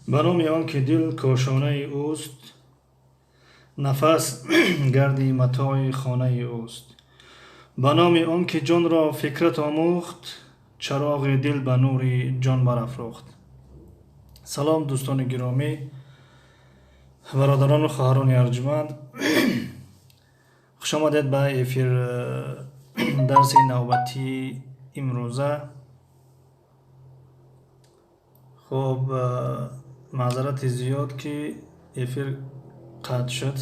Ба номи он ки дил кошонаи ӯст, нафас гарди матои хонаи ӯст. Ба номи он ки ҷонро фикрат омӯхт, чароғи дил ба нури ҷон барафрӯхт. Салом, дӯстони гиромӣ, бародарону хоҳарони арҷманд. Хуш омадед ба эфир дарси навбатии имрӯза. Хуб, маъзарати зиёд, ки эфир қатъ шуд.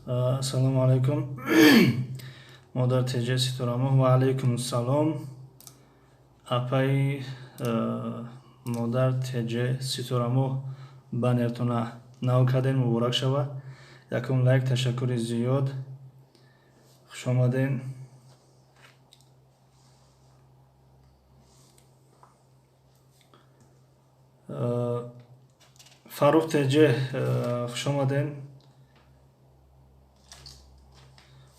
Ассалому алайкум, модар Теҷа Ситорамоҳ. Ва алайкум салом, апаи модар Теҷа Ситорамоҳ. Баннертона нав кардем, муборак шава. Якум лайк, ташаккури зиёд, хуш омадем. Фаррух Теҷе, хуш омадем.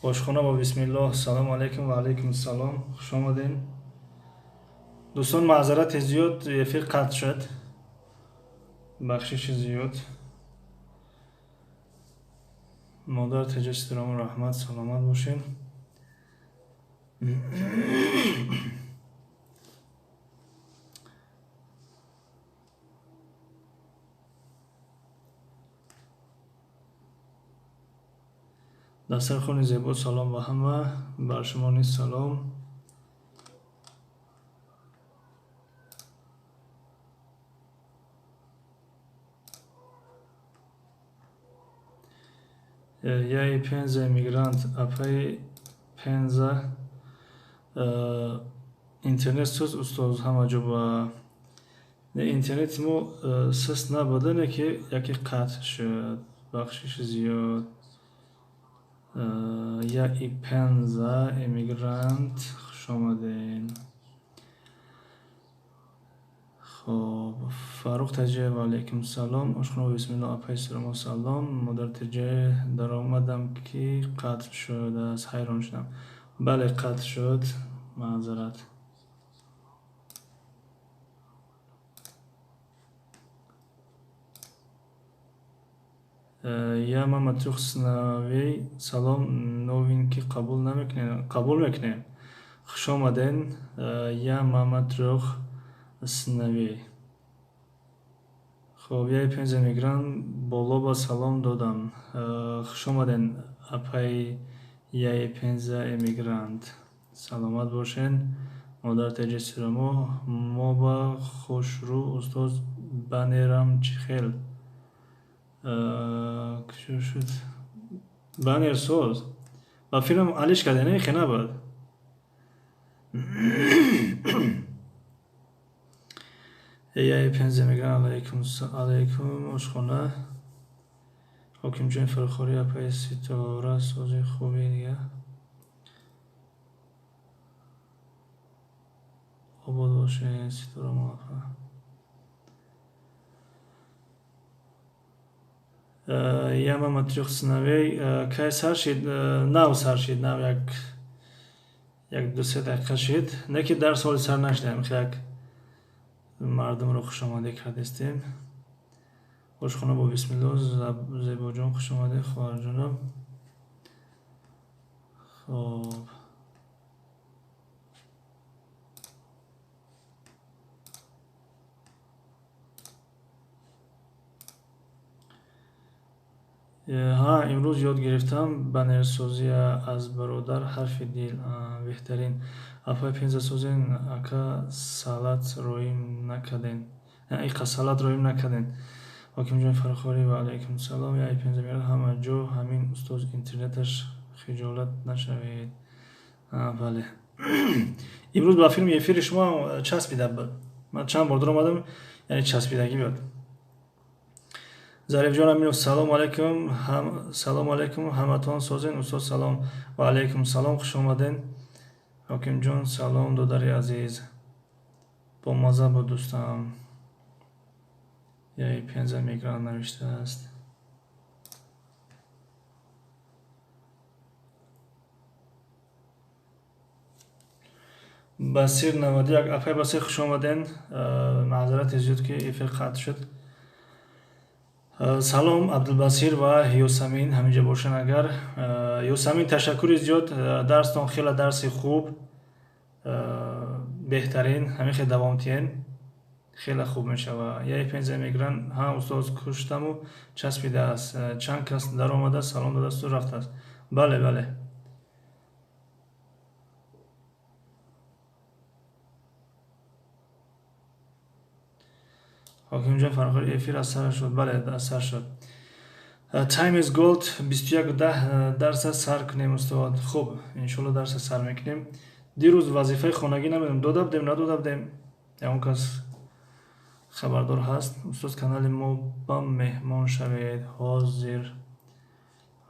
Ошхона бо бисмиллоҳ. Салому алайкум. Ва алайкум салом, хуш омадем, дӯстон. Маъзарати зиёд, эфир қатъ шуд, бахшиши зиёд. Модар Теҷа Ситорамоҳ, раҳмат, саломат бошед. Дастархони зебо. Салом ба ҳама, бар шумо низ салом. Яи Пенза эмигрант, апаи Пенза. Интернет суст, устоз, ҳама ҷо ба интернети мо суст набуда, не ки яке қатъ шуд, бахшиши зиёд. Яи Пенза эмигрант, хуш омадем. Хоб, Фаррух Таҷиев, ва алайкум салом. Ошхона бисмиллоҳ, апаи Сиромо, салом. Модар Теҷа, даромадам, ки қатъ шудааст, ҳайрон шудам. Бале, қатъ шуд, маъзарат. Я мама трёх сыновей, салом. Новинки қабул намекунем? Қабул мекунем, хуш омаден. Я мама трёх сыновей. Хоб, яи Пенза эмигрант, боло ба салом додам. Хуш омаден, апаи яи Пенза эмигрант, саломат бошен. Модар Теҷи Сиромо, мо ба хушрӯ. Устоз, баннерам чӣ хел куҷо шуд? Баннер соз ба филм алиш карде, не хе набуд. Яи Пенза мегӯям, алайкум, ошхона. Ҳокимҷони Фаррухорӣ, апаи Ситора, сози хуби дига, обод бошед, Ситора апа. Я мама трёх сыновей, кай сар шид? Нав сар шид, нав як 2-се дақиқа шид, не ки дар соли сар нашидаем, як мардумро хушомадӣ кардистем. Ошхона бо бисмиллоҳ, Зебоҷон, хуш омадед, хоҳарҷонам. Хоб, ҳа, имрӯз ёд гирифтам баннерсозия аз бародар Ҳарфи дил, беҳтарин. Апаи Пенза, созен, ака, салат роим накарден, иқа салат роим накарден. Ҳокимҷони Фаррухорӣ, ва алайкум салом. Яи Пенза мегӯяд, ҳама ҷо ҳамин, устоз, интернеташ, хиҷолат нашавед. Бале, имрӯз ба филми эфири шумо часпида буд, ман чанд бор даромадам, яъне часпидагӣ буд. Зарифҷон Аминов, салому алайкум. Салому алайкум, ҳаматон созен, устоз, салом. Ва алайкум салом, хуш омаден. Ҳокимҷон, салом, додари азиз, бомазза буд, дӯстам. Яи Пенза мегран навиштааст. Басир 91, апай Басир, хуш омаден. Маъзарати зиёд, ки эфир қатъ шуд. Салом, Абдулбасир ва Ёсамин ҳаминҷа бошанд агар. Ёсамин, ташаккури зиёд, дарстон хеле дарси хуб, беҳтарин, ҳамин хел давом тиҳен, хеле хуб мешава. Яй пенза мегиранд. Ҳа, устоз, куштаму часпидааст. Чанд кас даромада, салом додасту рафтааст. Бале, бале. Ҳокимҷон Фархор, эфир аз сар шуд. Бале, аз сар шуд. Time is gold. 21:10 дарса сар кунем, устод. Хуб, иншолло, дарса сар мекунем. Дирӯз вазифаи хонагӣ намедонам, дода будем, надода будем, ягон кас хабардор ҳаст? Устод, канали мо ба меҳмон шавед. Ҳозир,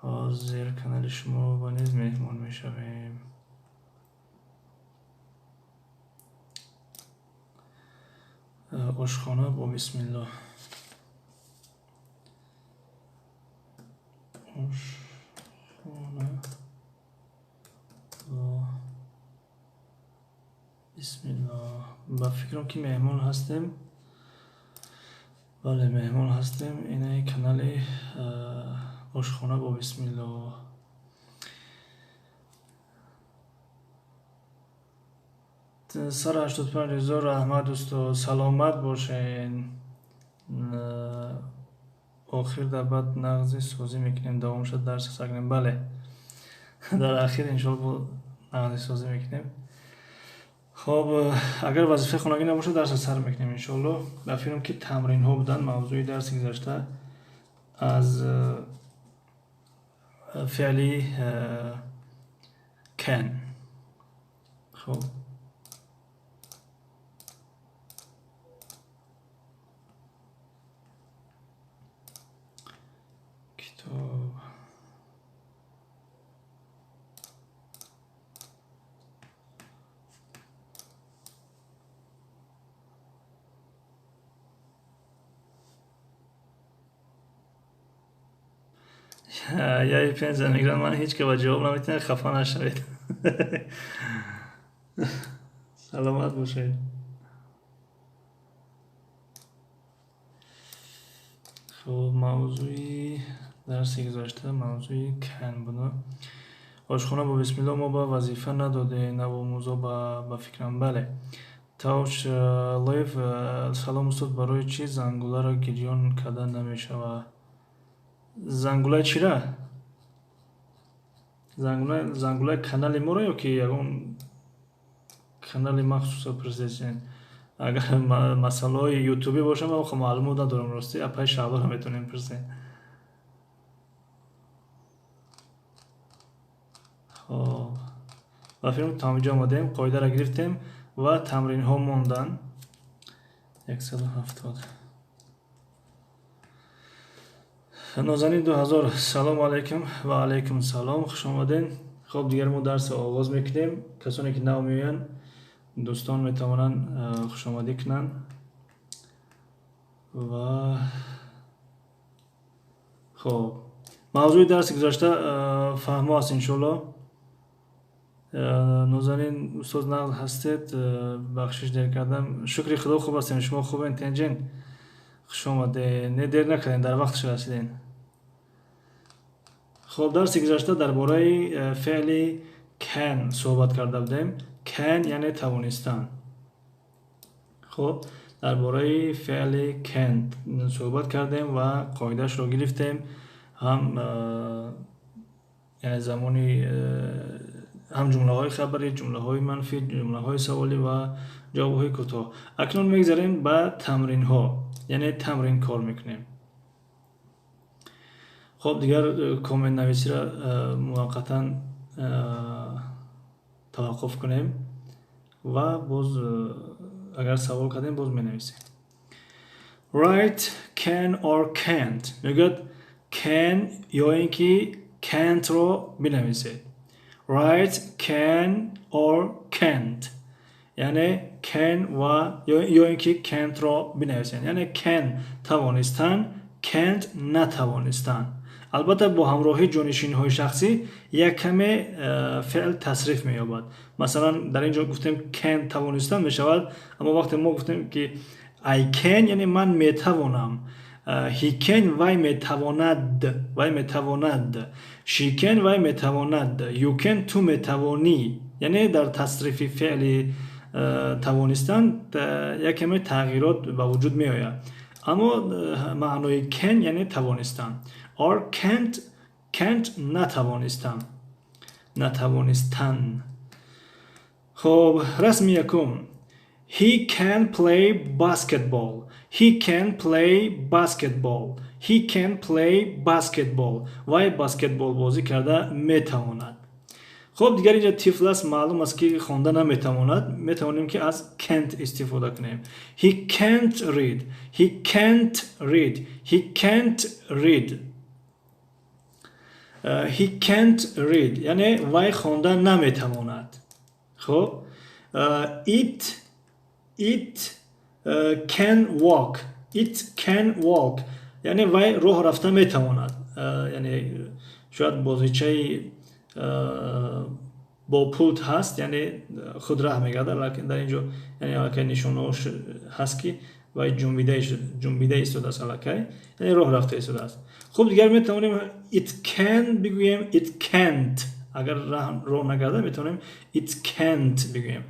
ҳозир канали шумо ба низ меҳмон мешавем. Ошхона бо бисмиллоҳ, ошхона бо бисмиллоҳ. Ба фикрам, ки меҳмон ҳастем. Бале, меҳмон ҳастем. Инаи канали ошхона бо бисмиллоҳ. 185 000. Раҳмат, устод, саломат бошен. Охир дар баъд нағзи созӣ мекунем, давом шуд, дарса сар кунем. Бале, дар ахир иншоалло бо нағзи созӣ мекунем. Хоб, агар вазифаи хонагӣ набошад, дарса сар мекунем, иншоалло. Ба фикрам, ки тамринҳо буданд мавзӯи дарси гузашта аз феъли can. Хоб, китоб. Яи пенза мегиранд, ман ҳеҷ ка ба ҷавоб наметиҳам, хафа нашавед, саломат бошед. Хуб, мавзӯи дарси гузашта мавзӯи can буда. Ошхона бо бисмилло, мо ба вазифа надоде, навомӯзо, ба фикрам. Бале. Тауш Лайв, салом, устод, барои чӣ зангуларо гирён карда намешавад? Зангулаи чира? Зангулаи канали моро ё ки ягон канали махсуса пурсидед? Агар масъалаҳои ютубӣ бошад, ман охо маълумот надорам, ростӣ, апаи Шаҳлоро метавонем пурсем. Хоб, ба филм то ҳаминҷо омадем, қоидаро гирифтем ва тамринҳо монданд. 170. Нозанин 2000, салому алайкум. Ва алайкум салом, хуш омадед. Хоб, дигар мо дарсро оғоз мекунем. Касоне ки нав меоянд, дӯстон метавонанд хушомадӣ кунанд. Ва хоб, мавзӯи дарси гузашта фаҳмо аст, иншоалло. Нозанин, устоз, нағз ҳастед? Бахшиш, дер кардам. Шукри Худо, хуб ҳастем, шумо хубен? Тенҷен, хуш омадед. Не, дер накардем, дар вақташ расидем. Хоб, дарси гузашта дар бораи феъли can суҳбат карда будем. Can яъне тавонистан. Хоб, дар бораи феъли can суҳбат кардем ва қоидаашро гирифтем, ҳам яъне замони ҳам ҷумлаҳои хабарӣ, ҷумлаҳои манфӣ, ҷумлаҳои саволӣ ва ҷавобҳои кӯтоҳ. Акнун мегзарем ба тамринҳо, яъне тамрин кор мекунем. Хоб, дигар комментнависиро муваққатан таваққуф кунем ва боз агар савол кардем, боз менависем. Write can or can't. Мегӯяд, can ё ин ки can't-ро бинависед. Write can or can't, яъне can ва ё ин ки can't-ро бинависед, яъне can тавонистан, can't натавонистан. Албатта, бо ҳамроҳии ҷонишинҳои шахсӣ як каме феъл тасриф меёбад. Масалан, дар ин ҷо гуфтем can тавонистан мешавад, аммо вақте мо гуфтем ки I can, яъне ман метавонам, he can вай метавонад, вай метавонад, she can вай метавонад, you can ту метавонӣ. Яъне дар тасрифи феъли тавонистан як каме тағйирот ба вуҷуд меояд, аммо маънои can яъне тавонистан. Or can't, can't натавонистан, натавонистан. Хоб, расми якум. He can play basketball. He can play basketball. He can play basketball. Вай баскетбол бозӣ карда метавонад. Хоб, дигар инҷа тифл аст, маълум аст ки хонда наметавонад, метавонем ки аз can't истифода кунем. He can't read. He can't read. He can't read. He can't read, яъне вай хонда наметавонад. Хоб, it can walk. It can walk, яъне вай роҳ рафта метавонад. Яъне шояд бозичаи бо пулт ҳаст, яъне худ раҳ мегардад, лакин дар ин ҷо яъне аллакай нишонаҳо ҳаст ки вай ҷунбида истодааст, аллакай яъне роҳ рафта истодааст. Хуб, дигар метавонем it can бигӯем, it can't. Агар роҳ нагардад, метавонем it can't бигӯем,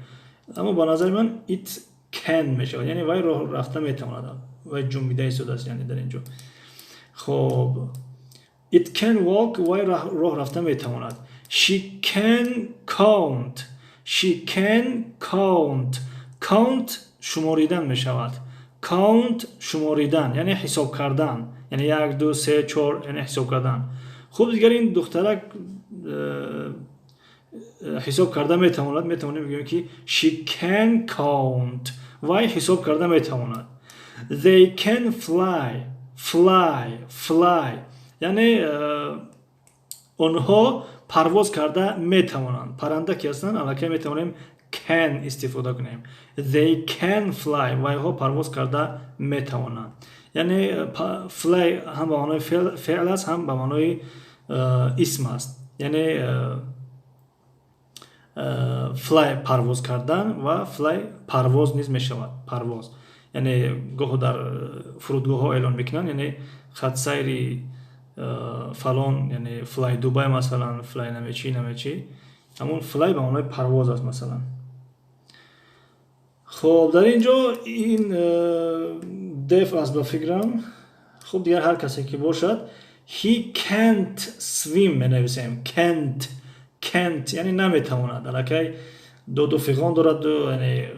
аммо ба назари ман it can мешавад, яъне вай роҳ рафта метавонад, вай ҷунбида истодааст, яъне дар ин ҷо. Хоб, it can walk, вай роҳ рафта метавонад. She can count. She can count. Count шуморидан мешавад. Count шуморидан, яъне ҳисоб кардан, яъне як, ду, се, чор, яъне ҳисоб кардан. Хуб, дигар ин духтарак ҳисоб карда метавонад, метавонем бигӯем ки she can count, вай ҳисоб карда метавонад. They can fly. Fly, fly, яъне онҳо парвоз карда метавонанд. Парранда ки ҳастанд, аллакай метавонем can истифода кунем. They can fly, вайҳо парвоз карда метавонанд. Яъне fly ҳам ба маънои феъл аст, ҳам ба маънои исм аст, яъне fly парвоз кардан ва fly парвоз низ мешавад. Парвоз, яъне гоҳо дар фурудгоҳҳо эълон мекунанд, яъне хатсайри фалон, яъне Fly Дубай масалан, fly намечи намечи, ҳамон fly ба маънои парвоз аст масалан. Хоб, дар ин ҷо ин deaf аст ба фикрам. Хуб, дигар ҳар касе ки бошад, he can't swim менависем. Can't, can't, яъне наметавонад, аллакай доду фиғон дорад, яъне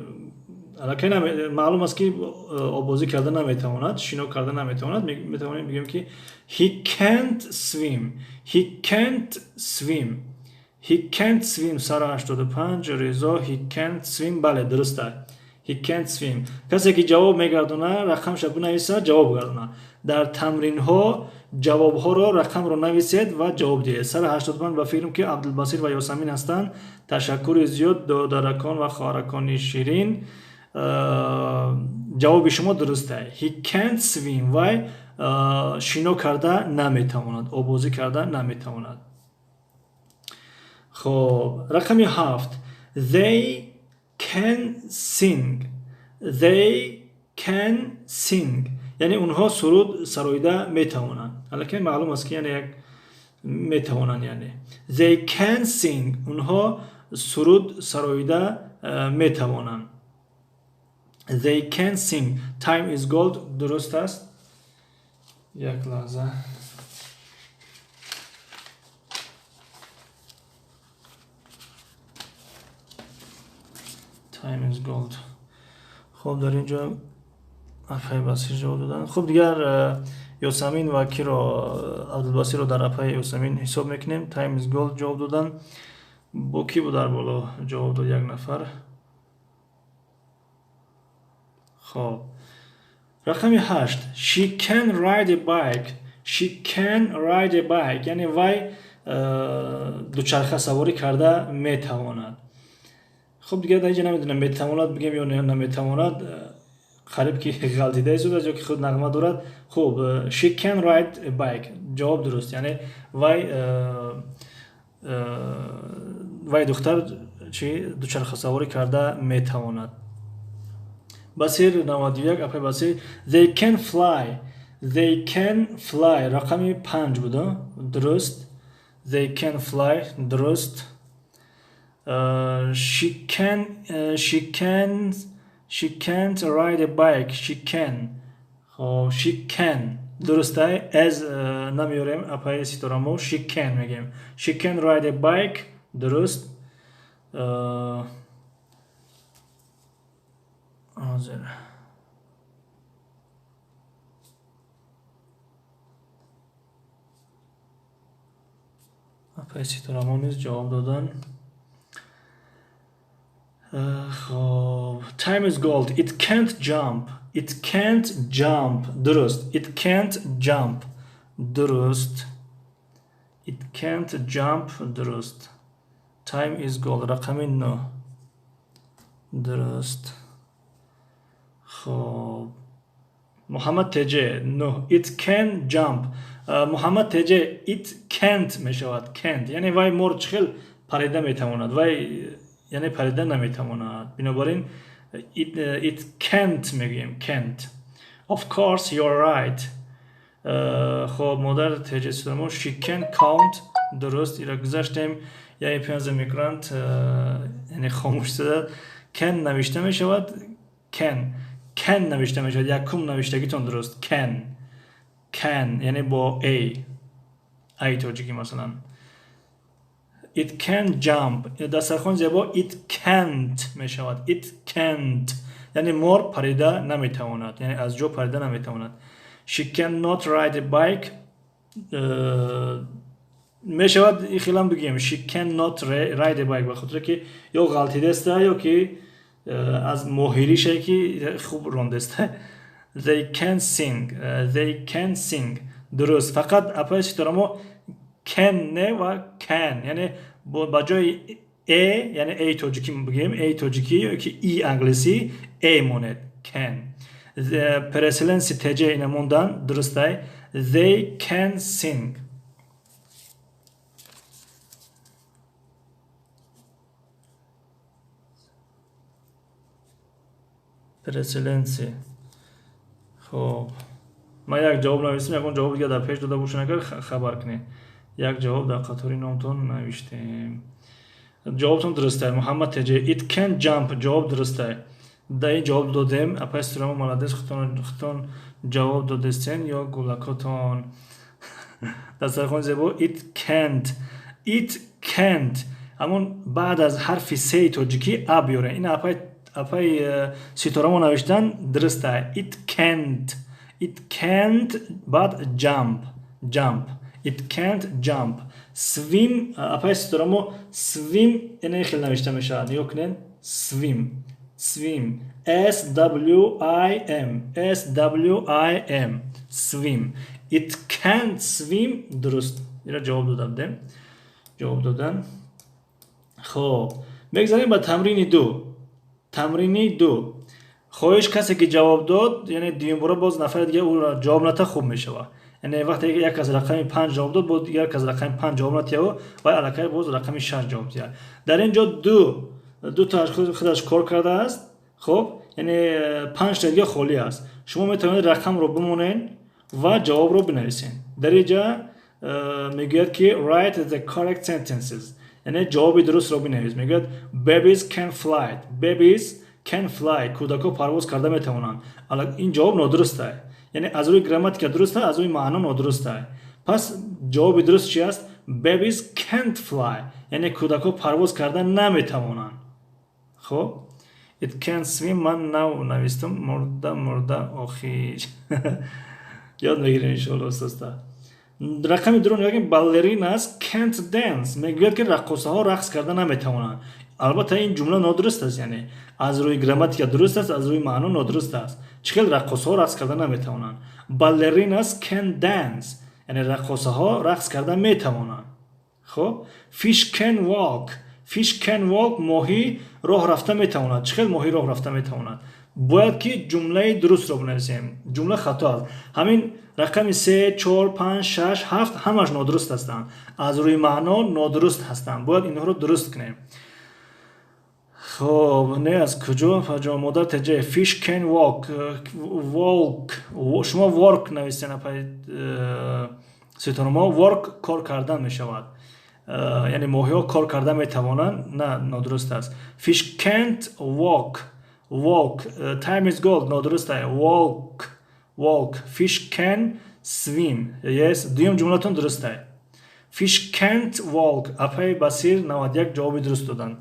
аллакай маълум аст ки оббозӣ карда наметавонад, шино карда наметавонад. Метавонем бигӯем ки he can't swim. He can't swim. He can't swim. Сара 85 Резо, he can't swim, бале, дуруст аст, he can't swim. Касе ки ҷавоб мегардона, рақамша бинависа, ҷавоб гардона. Дар тамринҳо ҷавобҳоро рақамро нависед ва ҷавоб диҳед. Сара 85 ба фикрам ки Абдулбасир ва Ёсамин ҳастанд. Ташаккури зиёд, додаракон ва хоҳаракони ширин, ҷавоби шумо дуруст аст. He can't swim, вай шино карда наметавонад, обозӣ карда наметавонад. Хоб, рақами 7. They can sing. They can sing, яъне онҳо суруд сароида метавонанд. Аллакай маълум аст ки яъне як метавонанд, яъне they can sing, онҳо суруд сароида метавонанд. They can sing. Time is gold дуруст аст. Як лаҳза. Time is gold. Хуб, дар ин ҷо апаи Басир ҷавоб доданд. Хуб, дигар Ёсамин ва киро, Абдулбасирро дар апаи Ёсамин ҳисоб мекунем. Time is gold ҷавоб доданд. Бо кӣ буд дар боло ҷавоб дод як нафар? Хоб, рақами 8. She can ride a bike. She can ride a bike, яъне вай дучархасаворӣ карда метавонад. Хуб, дигар дар инҷа намедонам, метавонад бигем ё наметавонад. Қариб ки ғалтида истодааст ё ки худ нағма дорад. Хуб, she can ride a bike. Ҷавоб дуруст. Яъне вай духтар чи дучархасаворӣ карда метавонад. Басир 91, апай Басир. They can fly. They can fly. Рақами 5 буд, дуруст. They can fly. Дуруст. She can she can she can't ride a bike. She can. Хоб, she can. Дурустай, as намеёрем, апаи Ситорамо, she can мегӯем. She can ride a bike. Дуруст. Ҳозир. Апаи Ситорамо низ ҷавоб додан. Хоб, time is gold. It can't jump. It can't jump. Дуруст. It can't jump. Дуруст. It can't jump. Дуруст. Time is gold. Рақами 9. Дуруст. Хоб, Муҳаммад Теҷе, 9. It can jump. Муҳаммад Теҷе, it can't мешавад. Can't. Яъне вай мор чӣ хел парида метавонад? Вай яъне парида наметавонад. Бинобар ин it can't мегӯем. Can't. Of course you're right. Хоб, модар Теҷе Сулаймон, she can count. Дуруст, ира гузаштем. Яъне пенза мекунанд, яъне хомӯш зада. Can навишта мешавад. Can. Can навишта мешавад. Якум навиштагитон дуруст. Can. Can яъне бо a. A тоҷикӣ масалан. It can jump. Дастархон зебо, it can't мешавад. It can't. Яъне мор парида наметавонад. Яъне аз ҷо парида наметавонад. She cannot ride a bike. Мешавад и хелам бигӯем, she cannot ride a bike, ба хотире ки ё ғалтидаста ё ки аз моҳирише ки хуб рондеста. They can sing. They can sing. Дуруст. Фақат апаи Ситорамо, can не ва can. Яъне ба ҷои e, яъне a тоҷикӣ бигӯем, a тоҷикӣ ё ки e англисӣ, a монед. Can. Переселенси теҷ ина мондан, дурустай. They can sing. Переселенси. Хоб, ман як ҷавоб нависем, ягон ҷавоб дига дар пеш дода бошед, агар хабар кунед. Як ҷавоб дар қатори номтон навиштем. Ҷавобтон дурустай, Муҳаммад Теҷе. It can jump. Ҷавоб дурустай. Дар ин ҷавоб додем. Апай Сурамо, молодец, худтон ҷавоб додестен ё гулакотон. Дастархон зебо, it can't. It can't. Ҳамон баъд аз ҳарфи сеи тоҷикӣ а биёрем. Ин апаи Ситорамо навиштан дурустай. It can't. It can't, баъд jump. Jump. It can't jump. Swim, апаи Ситорамо, swim ине хел навишта мешавад. Нигоҳ кунед. Swim. Swim. S W I M. S W I M. Swim. It can't swim. Дуруст. Ира ҷавоб дода будем. Ҷавоб додан. Хоб, мегзарем ба тамрини 2. Тамрини 2. Хоҳиш, касе ки ҷавоб дод, яъне дуюмбора боз нафари дига ӯро ҷавоб ната, хуб мешавад. Яъне вақте як кас рақами 5 ҷавоб дод, боз дигар кас рақами 5 ҷавоб натиҳад, вай аллакай боз рақами 6 ҷавоб диҳад. Дар ин ҷо ду худаш кор кардааст. Хоб, яъне панҷта дига холӣ аст. Шумо метавонед рақамро бимонед ва ҷавобро бинависед. Дар ин ҷа мегӯяд ки write the correct sentences, яъне ҷавоби дурустро бинавис. Мегӯяд: babies can fly. Babies can fly. Кӯдакҳо парвоз карда метавонанд. Ин ҷавоб нодуруст аст. Яъне аз рӯи грамматика дуруст аст, аз рӯи маъно нодуруст аст. Пас ҷавоби дуруст чи аст? Babies can't fly, яъне кӯдакҳо парвоз карда наметавонанд. Хоб, it can swim ман нав навистам. Мурда мурда охир ёд мегирем, иншоалло, оста. Рақами дуро нигоҳ кунед. Ballerinas can't dance. Мегӯяд ки раққосаҳо рақс карда наметавонанд. Албатта, ин ҷумла нодуруст аст. Яъне аз рӯи грамматика дуруст аст, аз рӯи маъно нодуруст аст. Чӣ хел раққосҳо рақс карда наметавонанд? Ballerinas can dance, яъне раққосаҳо рақс карда метавонанд. Хоб, fish can walk. Fish can walk. Моҳӣ роҳ рафта метавонад. Чӣ хел моҳӣ роҳ рафта метавонад? Бояд ки ҷумлаи дурустро бинависем. Ҷумла хато аст. Ҳамин рақами 3, 4, 5, 6, 7 ҳамаш нодуруст ҳастанд. Аз рӯи маъно нодуруст ҳастанд. Бояд инҳоро дуруст кунем. Хоб, не, аз куҷо? Фаҷо модар теҷе. Fish can walk. Walk. Шумо work нависен, апай ситорамо. Work кор кардан мешавад. Яъне моҳиҳо кор карда метавонанд. На, нодуруст аст. Fish can't walk. Walk. Time is gold. Нодуруст аст. Walk. Walk. Fish can swim. Yes. Дуюм ҷумлатон дуруст аст. Fish can't walk. Апай Басир 91 ҷавоби дуруст доданд.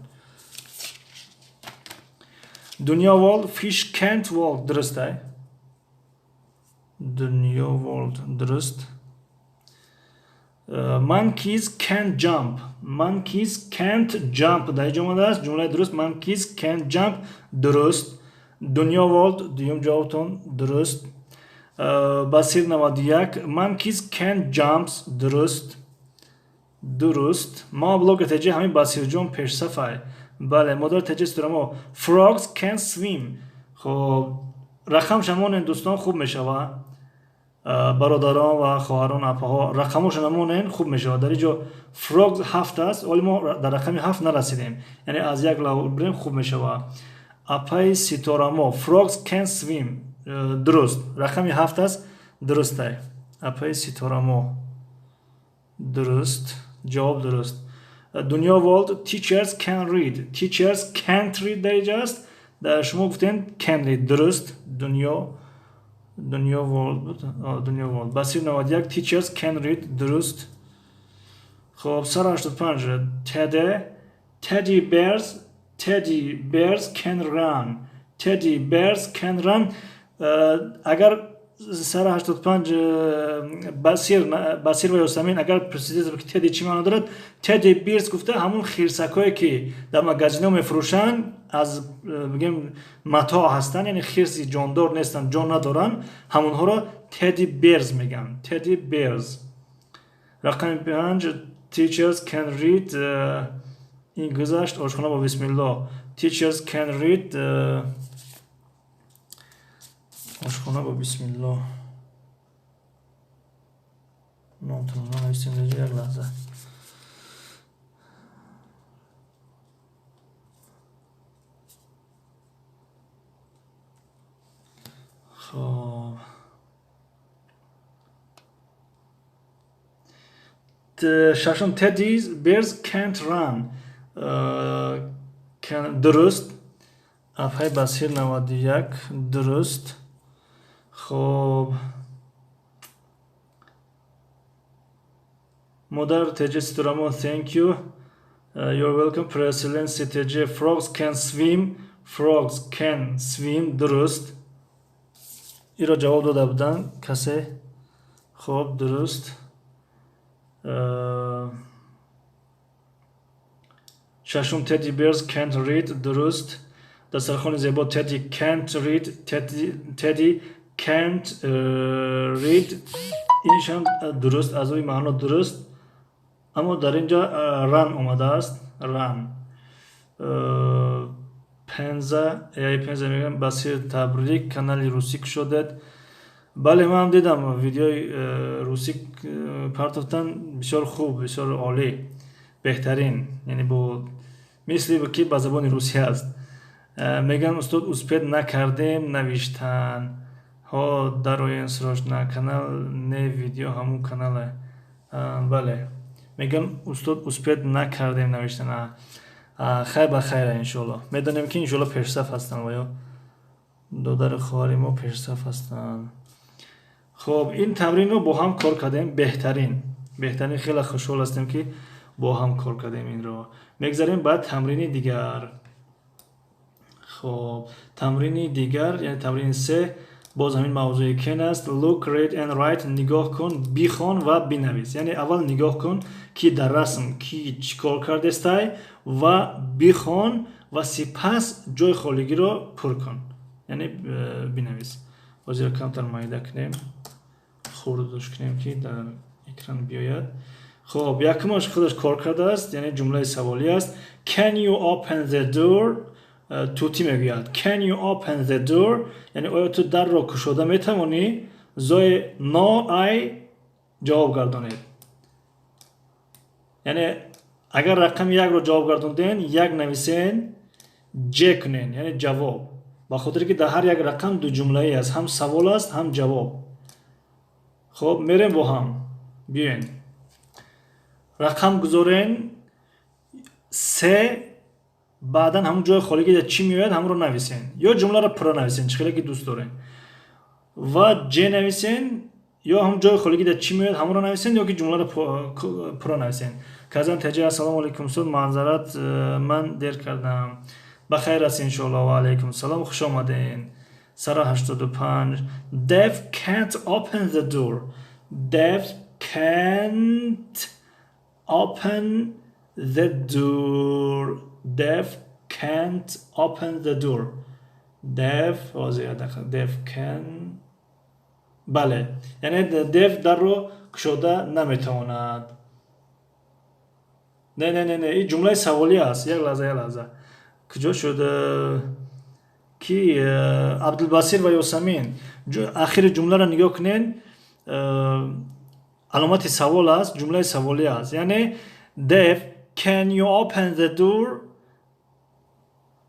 Дунё World, fish can't walk дуруст аст. Дунё World дуруст. Monkeys can't jump. Monkeys can't jump дар инҷо омадааст. Ҷумлаи дуруст monkeys can't jump дуруст. Дунё World дуюм ҷавобтон дуруст. Басир 91 monkeys can't jump дуруст. Дуруст. Ма блоги теҷи ҳамин Басирҷон пешсафай. Бале, модар теҷи ситурамо. Frogs can swim. Хоб, рақамша монен, дӯстон, хуб мешава. Бародарон ва хоҳарон, апаҳо, рақамоша намонен, хуб мешавад. Дар инҷо frogs 7 аст, вале мо дар рақами 7 нарасидем. Яъне аз як лав бирем, хуб мешава. Апаи ситорамо, frogs can swim дуруст. Рақами 7 аст, дурустай. Апаи ситорамо дуруст, ҷавоб дуруст. Дунё World, teachers can read. Teachers can't read дар инҷо аст. Дар шумо гуфтем can read дуруст. Дунё World буд. Дунё World. Басир 91 teachers can read дуруст. Хоб, 185 teddy bears, teddy bears can run. Teddy bears can run. Агар 185 Басир ва Ёсамин агар пурсидед, ки teddy чӣ маъно дорад, teddy bears гуфта ҳамун хирсакҳое ки дар магазинҳо мефурӯшанд, аз бигем матоъ ҳастанд, яъне хирси ҷондор нестанд, ҷон надоранд, ҳамонҳоро teddy bears мегӯянд. Teddy bears. Рақами 5 teachers can read ин гузашт. Ошхона бо бисмилло. Teachers can read. Ошхона бо бисмилло. Номтон нависем, як лаҳза. Хоб, шашум teddy bears can't run дуруст. Апай Басир 91 дуруст. Хоб, модар теҷи ситурамо, thank you. You're welcome. President теҷи, frogs can swim. Frogs can swim дуруст. Иро ҷавоб дода буданд касе. Хоб, дуруст. Шашум teddy bears can't read дуруст. Дастархони зебо, teddy can't read. Teddy can't read иншам дуруст, аз рӯи маъно дуруст, аммо дар инҷо run омадааст. Run. Пенза яй Пенза мегӯям. Басир, табрик, канали русӣ кушодед. Бале, ман дидам, видеои русӣ партофтан, бисёр хуб, бисёр олӣ, беҳтарин, яъне бо мисли ки ба забони русӣ аст. Мегӯям, устод, успеть накардем навиштан ҳо дароен срочно канал не видео ҳамун канале. Бале, мегӯям, устод, успеть накардем навиштан. Хайр, ба хайра, иншоалло. Медонем ки иншоалло пешсаф ҳастанд ва ё додару хоҳари мо пешсаф ҳастанд. Хоб, ин тамринро бо ҳам кор кардем. Беҳтарин, беҳтарин, хеле хушҳол ҳастем, ки бо ҳам кор кардем инро. Мегзарем ба тамрини дигар. Хоб, тамрини дигар, яъне тамрини се, боз ҳамин мавзӯи can аст. Look, read and write. Нигоҳ кун, бихон ва бинавис. Яъне аввал нигоҳ кун, ки дар расм ки чӣ кор кардестай, ва бихон ва сипас ҷои холигиро пур кун, яъне бинавис. Ҳозир камтар майда кунем, хурдуш кунем, ки дар экран биёяд. Хоб, якумаш худаш кор кардааст, яъне ҷумлаи саволӣ аст. Can you open the door? Тӯтӣ мегӯяд: "Can you open the door?" Яъне оё ту дарро кушода метавонӣ? Зое "No, I" ҷавоб гардонед. Яъне агар рақами якро ҷавоб гардонден, як нависен, ҷ кунен, яъне ҷавоб. Ба хотире ки дар ҳар як рақам ду ҷумлаӣ аст, ҳам савол аст, ҳам ҷавоб. Хоб, мерем бо ҳам. Биёен. Рақам гузорен се, баъдан ҳамон ҷои холигӣ дар чӣ меояд, ҳамонро нависен. Ё ҷумларо пурра нависен, чӣ хеле ки дӯст дорен. Ва ҷ нависен, ё ҳамон ҷои холигӣ дар чӣ меояд, ҳамонро нависен, ё ки ҷумларо пурра нависен. Казан ТЖ, ассалому алайкум, устод, маъзарат, ман дер кардам. Ба хайр аст, иншоалло. Ва алайкум салом, хуш омаден. Сара 85. Dev can't open the door. Dev can't open the door. Dev can't open the door. Dev, Dev can, бале, яъне Dev дарро кушода наметавонад. Не, не, не, не, ин ҷумлаи саволӣ аст. Як лаҳза, як лаҳза. Куҷо шуд? Ки Абдулбасир ва Ёсамин, ахири ҷумларо нигоҳ кунен, аломати савол аст, ҷумлаи саволӣ аст. Яъне Dev, can you open the door?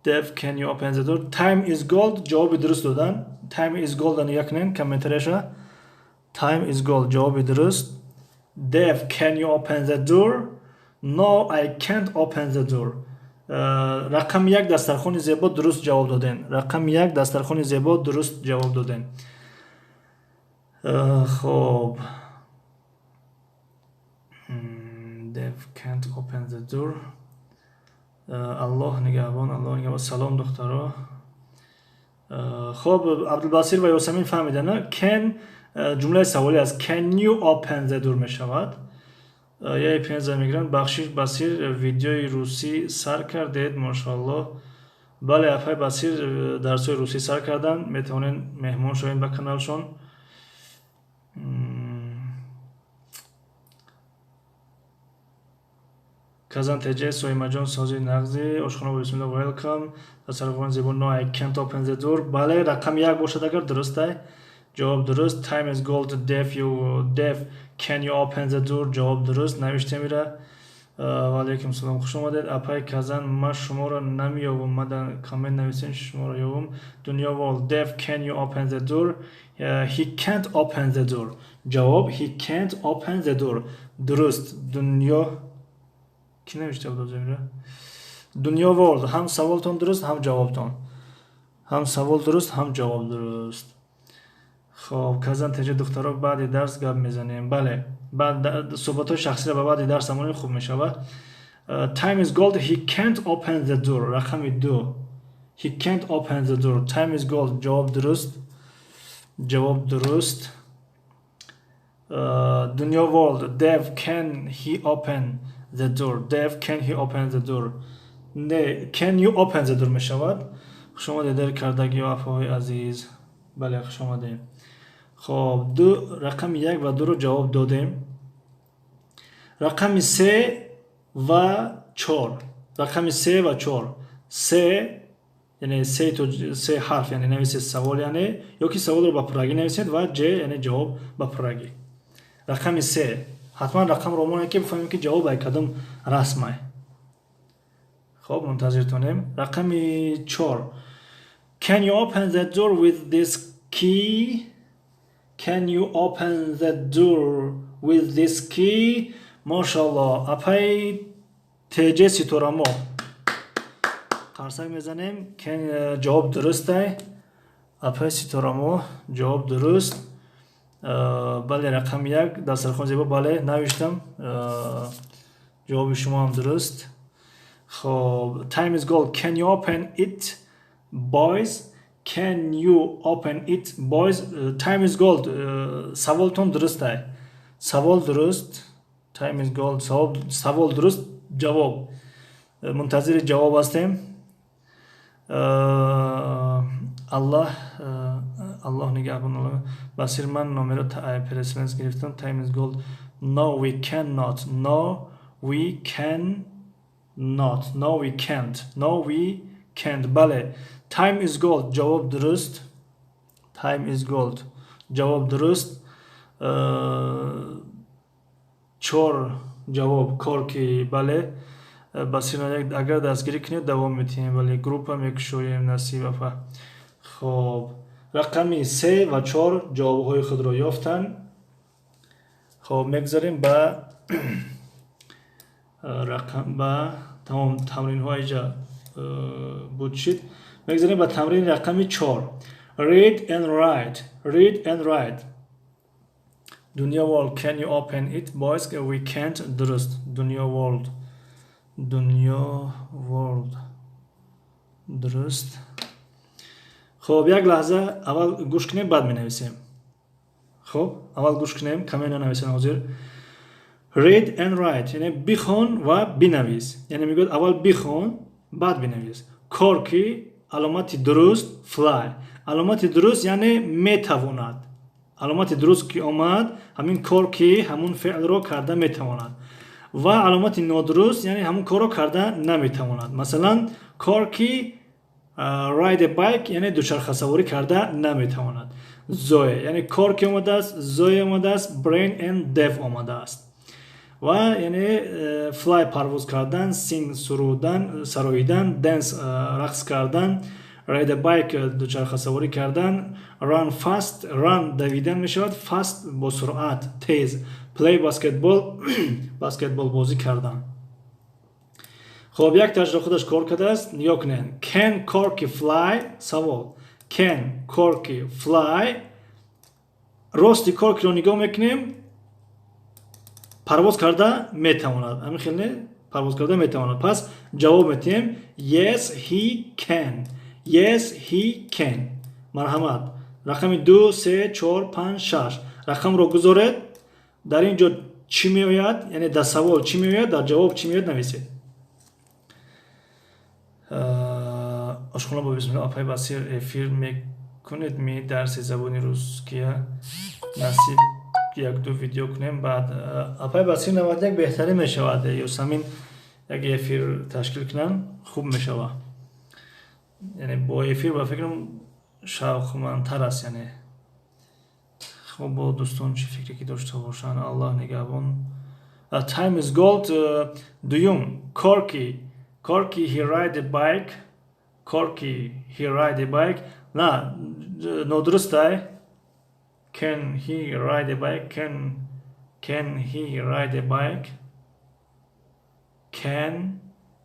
Dev, can you open the door? Time is gold ҷавоби дуруст додан. Time is gold нигоҳ кунен комментарияша. Time is gold ҷавоби дуруст. Dev, can you open the door? No, I can't open the door. Рақами як, дастархони зебо, дуруст ҷавоб доден. Рақами як, дастархони зебо, дуруст ҷавоб доден. Хоб, Dev can't open the door. Аллоҳ нигаҳбон, Аллоҳ нигаҳбон. Салом, духтаро. Хоб, Абдулбасир ва Ёсамин фаҳмида, на? Can ҷумлаи саволӣ аст. Can you open the door мешавад. Яй пенза мегиранд. Бахшиш, Басир, видеои русӣ сар кардед, мошоалло. Бале, апай Басир дарсҳои русӣ сар карданд, метавонед меҳмон шавед ба каналшон. Казан ТЖ, Соимаҷон, сози нағзи ошхона, бисмилла, welcome. Дастархони зебо. No, I can't open the door. Бале, рақами як бошад агар, дурустай, ҷавоб дуруст. Time is gold. Dev, you, Dev, can you open the door? Ҷавоб дуруст навиштем ира. Ва алайкум салом, хуш омадед. Апай Казан, ман шуморо намеёбам, ман дар коммент нависем, шуморо ёбам. Дунё вол. Dev, can you open the door? He can't open the door. Ҷавоб: he can't open the door. Дуруст. Дунё ки навишта буд озимира? Дунё World, ҳам саволтон дуруст, ҳам ҷавобтон, ҳам савол дуруст, ҳам ҷавоб дуруст. Хоб, Казан ТЖ, духтаро, баъди дарс гап мезанем. Бале, баъд суҳбатҳои шахсиро ба баъди дарс амонем, хуб мешавад. Time is gold, he can't open the door. Рақами ду, he can't open the door. Time is gold ҷавоб дуруст, ҷавоб дуруст. Дунё World. Dev, can he open the door? Dev, can he open the door? Не, can you open the door мешавад. Хуш омадед, дер кардагиё, афоҳои азиз. Бале, хуш омадем. Хоб, ду, рақами як ва дуро ҷавоб додем. Рақами се ва чор, рақами се ва чор. Се, яъне се, се ҳарф, яъне нависед савол, яъне ё ки саволро ба пуррагӣ нависед ва ҷ, яъне ҷавоб ба пуррагӣ. Рақами се, ҳатман рақамро монед, ки бифаҳмем, ки ҷавоб ай кадом расмай. Хоб, мунтазиртонем. Рақами чор. Can you open the door with this key? Can you open the door with this key? Мошалло, апай ТЖ Ситорамо, қарсак мезанем. Ҷавоб дурустай, апай Ситорамо, ҷавоб дуруст. Бале, рақами як, дастархон зебо, бале, навиштам, ҷавоби шумо ҳам дуруст. Хоб, time is gold. Can you open it, boys? Can you open it, boys? Time is gold, саволтон дурустай, савол дуруст. Time is gold, савол дуруст, ҷавоб, мунтазири ҷавоб ҳастем. Аллоҳ, Аллоҳ нигаҳбон. Басир, ман номеро переселенец гирифтам. Time is gold. No, we cannot. No, we can not. No, we can't. No, we Can't. Бале, time is gold ҷавоб дуруст. Time is gold ҷавоб дуруст. Чор ҷавоб Корки. Бале, Басир, агар дастгирӣ кунед, давом метиҳем. Бале, группа мекушоем, насиб апа. Хоб, рақами се ва чор ҷавобҳои худро ёфтанд. Хоб, мегузарем ба рақам, ба тамом тамринҳо иҷа буд шид. Мегузарем ба тамрини рақами чор. Read and write. Read and write. Dunya World, can you open it? Boys, we can't. Дуруст. Dunya World, Dunya World дуруст. Хоб, як лаҳза, аввал гӯш кунем, баъд менависем. Хоб, аввал гӯш кунем, каме нанависем ҳозир. Read and write яъне бихон ва бинавис, яъне мегӯяд, аввал бихон, баъд бинавис. Корки аломати дуруст, fly аломати дуруст, яъне метавонад. Аломати дуруст ки омад, ҳамин кор ки ҳамун феълро карда метавонад, ва аломати нодуруст, яъне ҳамун корро карда наметавонад. Масалан, Корки ride a bike, яъне дучархасаворӣ карда наметавонад. Зое, яъне Корки омадааст, Зое омадааст, Brain and Dev омадааст. Ва яъне fly парвоз кардан, sing сурудан, сароидан, dance рақс кардан, ride a bike дучархасаворӣ кардан, run fast, run давидан мешавад, fast бо суръат, тез, play basketball баскетбол бозӣ кардан. Хоб, як ташро худаш кор кардааст. Нигоҳ кунед. Can Корки fly? Савол: can Корки fly? Рости Коркиро нигоҳ мекунем, парвоз карда метавонад. Ҳамин хел не? Парвоз карда метавонад. Пас ҷавоб метиҳем: yes, he can. Yes, he can. Марҳамат, рақами ду, се, чор, панҷ, шаш рақамро гузоред. Дар ин ҷо чӣ меояд, яъне дар савол чӣ меояд, дар ҷавоб чӣ меояд, нависед. Ошхона бо бисмилла. Апай Басир, эфир мекунед ми дарси забони русския? Насиб, якду видео кунем баъд. Апай Басир 91 беҳтарин мешавад. Ёсамин як эфир ташкил кунанд, хуб мешавад. Яъне бо эфир, ба фикрам, шавқмандтар аст. Яъне хуб, бо дӯстон чӣ фикре ки дошта бошанд. Аллоҳ нигаҳбон. Time is gold. Дуюм, Корки. Корки he ride a bike. Корки he ride a bike. На, нодурустай. Can he ride a bike? Can he ride a bike? Can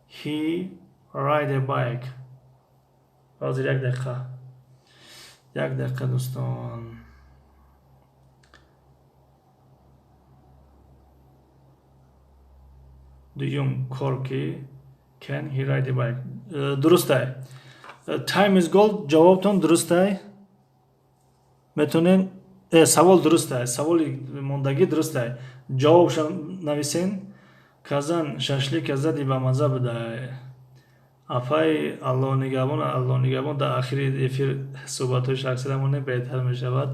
he ride a bike? Ҳозир, як дақиқа, як дақиқа, дӯстон. Дуюм, Корки can he ride a bike дурустай. Time is gold, ҷавобтон дурустай. Метонен савол дурустай, саволи мондагӣ дурустай, ҷавобша нависен. Казан шашлика зади, ба маза будай, апай. Аллоҳ нигаҳбон, Аллоҳ нигаҳбон. Дар ахири эфир суҳбатҳои шахсиро монем, беҳтар мешавад.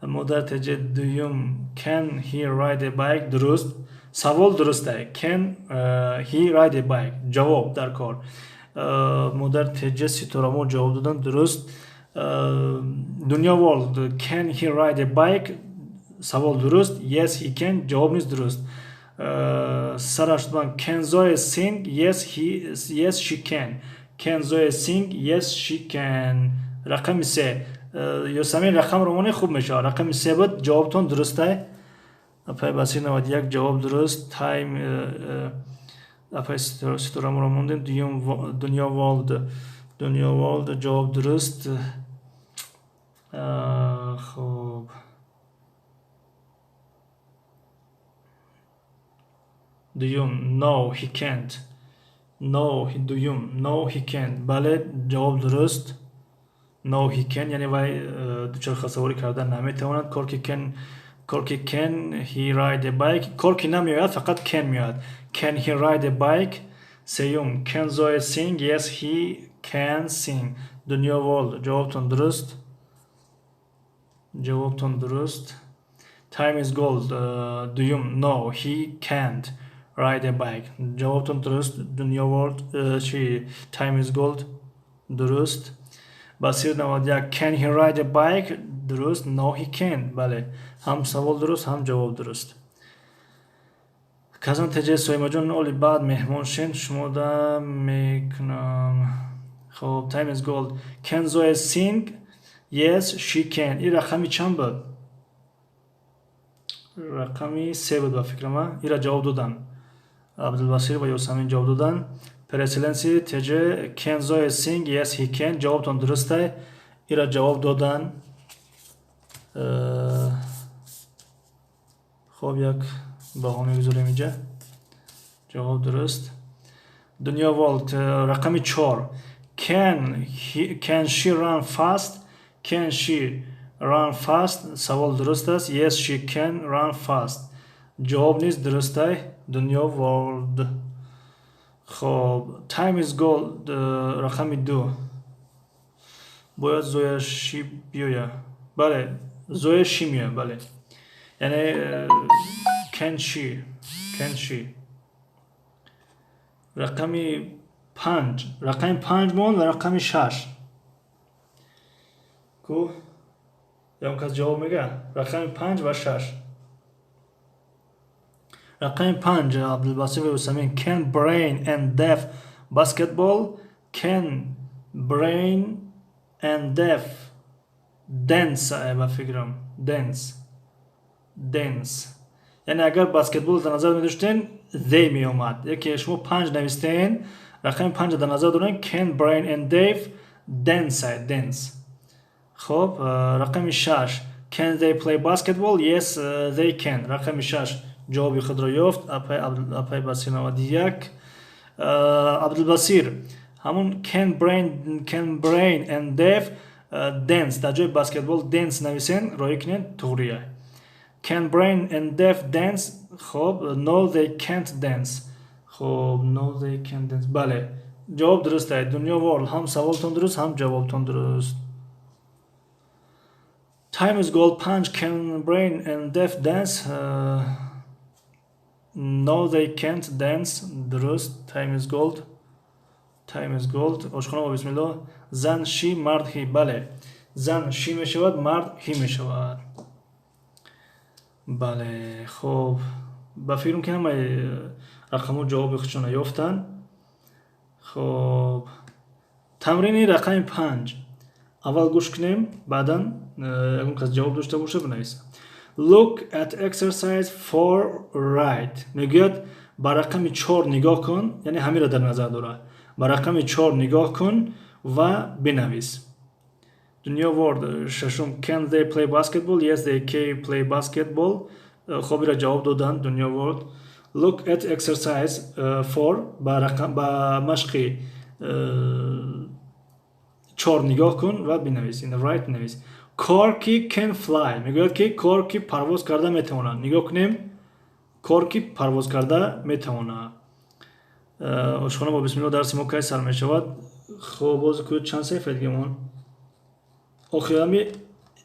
Модар теҷе, дуюм, can he ride a bike дуруст, савол дурустай. Can he ride a bike ҷавоб дар кор. Модар теҷе, Ситорамо ҷавоб додан дуруст. Дунё World, can he ride a bike савол дуруст, yes, he can ҷавоб низ дуруст. Сараш can Zoe sing? Yes, he, yes, she can. Can Zoe sing? Yes, she can. Рақами се, Ёсамин, рақамро монед, хуб мешавад. Рақами се буд, ҷавобтон дурустай. Апай Басир 91 ҷавоб дуруст. Time, апай Ситораморо мондем. Дуюм, Дунё World, Дунё World ҷавоб дуруст. Хуб, дуюм, no, he can't. No, дуюм, no, he can't. Бале, ҷавоб дуруст. No, he can, яъне вай дучархасаворӣ карда наметавонад. Корки can, Корки can he ride a bike? Корки намеояд, фақат can меояд. Can he ride a bike? Сеюм, can Zoe sing? Yes, he can sing. Дунё World, ҷавобтон дуруст, ҷавобтон дуруст. Time is gold, дуюм, no, he can't ride a bike, ҷавобтон дуруст. Дунё World, чи, Time is gold. Дуруст. Басир 91. Can he ride a bike? Дуруст. No, he can't. Бале, ҳам савол дуруст, ҳам ҷавоб дуруст. Казан ТЖ, Соимаҷон, оли баъд меҳмон шен, шумода мекунам. Хоб, time is gold. Can Zoe sing? Yes, she can. Ин рақами чанд буд? Рақами се буд, ба фикрама. Ира ҷавоб додан Абдулбасир ва Ёсамин, ҷавоб додан. Переселенси ТЖ, can Zoe sing? Yes, he can. Ҷавобтон дурустай. Ира ҷавоб додан. Хоб, як баҳо мегузорем инҷа. Ҷавоб дуруст. Дунё Волт, рақами чор. Can she run fast? Can she run fast? Савол дуруст аст. Yes, she can run fast. Ҷавоб низ дурустай, Дунё World. Хоб, time is gold, рақами ду. Бояд Зоя she биёя. Бале, Зоя she меоя, бале. Яъне can she, can she. Рақами панҷ, рақами панҷ монд ва рақами шаш. Ку, ягон кас ҷавоб мега? Рақами панҷ ва шаш. Рақами панҷ, Абдулбасир ва Юсамин. Can Brain and Deaf basketball? Can Brain and Deaf dance, ба фикрам dance, dance. Яъне агар баскетбол дар назар медоштен, they меомад. Яке шумо панҷ навистен, рақами панҷ дар назар дорен. Can Brain and Dave dance, dance. Хоб, рақами шаш. Can they play basketball? Yes, they can. Рақами шаш ҷавоби худро ёфт. Апай Басир 91. Абдулбасир, ҳамун can Brain and Dave dance, дар ҷои баскетбол dance нависен, роӣ кунен, туғрия. Can Brain and Deaf dance? Хоб, no, they can't dance. Хоб, no, they can't dance. Бале, ҷавоб дуруст аст. Дунё World, ҳам саволтон дуруст, ҳам ҷавобтон дуруст. Time is gold, панҷ. Can Brain and Deaf dance? No, they can't dance. Дуруст. Time is gold, time is gold. Ошхона бо бисмилло. Зан she, мард he. Бале, зан she мешавад, мард he мешавад. Бале, хоб, ба фикрам, ки ҳамаи рақамҳо ҷавоби худшона ёфтанд. Хоб, тамрини рақами панҷ. Аввал гӯш кунем, баъдан ягон кас ҷавоб дошта боша, бинависа. Look at exercise 4, write. Мегӯяд, ба рақами чор нигоҳ кун, яъне ҳамиро дар назар дорад. Ба рақами чор нигоҳ кун ва бинавис. Дунё World, шашум. Can they play basketball? Yes, they can play basketball. Хоб, ира ҷавоб доданд. Дунё World, look at exercise 4. Ба машқи чор нигоҳ кун ва бинавис. In write, бинавис. Корки can fly. Мегӯяд, ки Корки парвоз карда метавонад. Нигоҳ кунем, Корки парвоз карда метавонад. Ошхона бо бисмилло, дарси мо кай сар мешавад? Хоб, боз ку чанд саҳифа дигамон? Охирами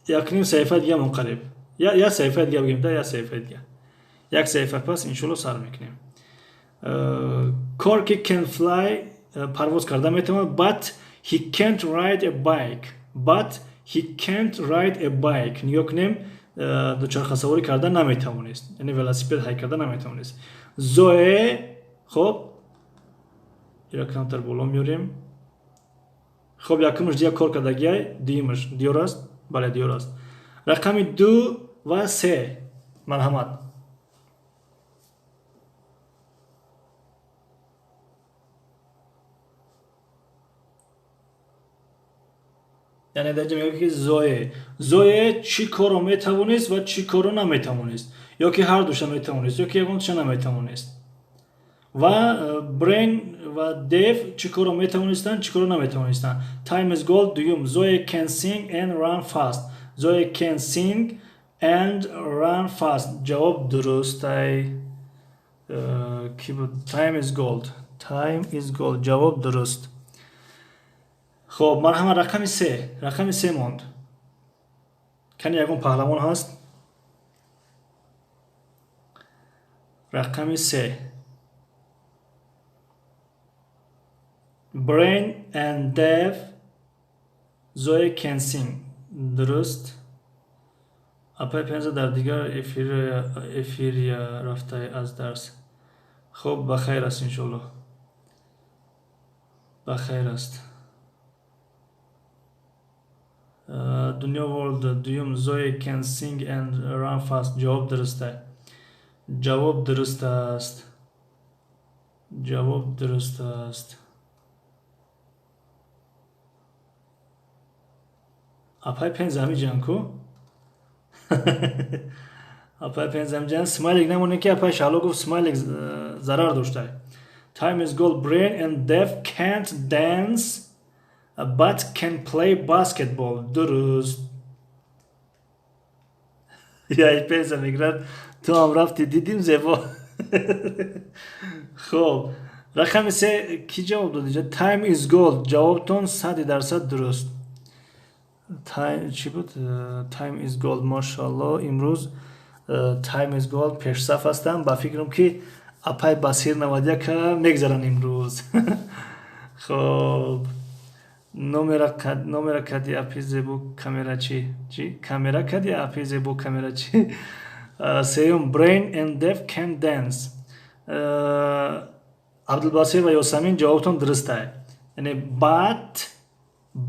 якним саҳифа дигамон, қариб як саҳифа дига бигем да, як саҳифа дига, як саҳифа пас иншолло сар мекунем. Корки can fly, парвоз карда метавонад, but he can't ride a bike. But he can't ride a bike. Нигоҳ кунем, дучархасаворӣ карда наметавонист, яъне велосипед ҳай карда наметавонист Зое. Хоб, ира камтар боло меорем. Хоб, якумаш дия кор кардагиай, дуюмаш диёр аст. Бале, диёр аст. Рақами ду ва се, марҳамат. Яъне дар ҷа мегӯяд, ки Зое чӣ корро метавонист ва чӣ корро наметавонист, ё ки ҳар душа метавонист, ё ки ягонташа наметавонист, ва Брейн ва Дев чӣ корро метавонистанд, чӣ корро наметавонистанд. Time is gold, дуюм. Zoe can sing and run fast. Zoe can sing and run fast. Ҷавоб дурустай. Ки буд? Time is gold, time is gold, ҷавоб дуруст. Хоб, марҳамат, рақами се, рақами се монд. Кани, ягон паҳлавон ҳаст? Рақами се. Brain and Dev. Zoe can sing. Дуруст. Апай Пенза дар дигар эфирия рафтай аз дарс. Хуб, ба хайр аст, иншоалло. Ба хайр аст. Дунё World дуюм, Zoe can sing and run fast. Ҷавоб дуруст. Ҷавоб дуруст аст. Ҷавоб дуруст аст. Апай Пенза ҳамиҷан ку? Апай Пенза ҳамиҷан. Смайлик намонем, ки апай Шаҳло гуфт, смайлик зарар доштай. Time is gold. Brain and deaf can't dance but can play basketball. Дуруст. Яй Пенза мегирад, ту ҳам рафти, дидим, зебо. Хуб, рақами се кӣ ҷавоб дод инҷа? Time is gold. Ҷавобтон 100% дуруст. Time чӣ буд? Time is gold. Мошоалло, имрӯз time is gold пешсаф ҳастам. Ба фикрам, ки апай Басир 91 мегзаранд имрӯз. Хуб, номера кади, апи зебо камерачи. Чӣ камера кади, апи зебо камерачи? Сеюм, brain and deaf can dance. Абдулбасир ва Ёсамин, ҷавобтон дурустай. Яъне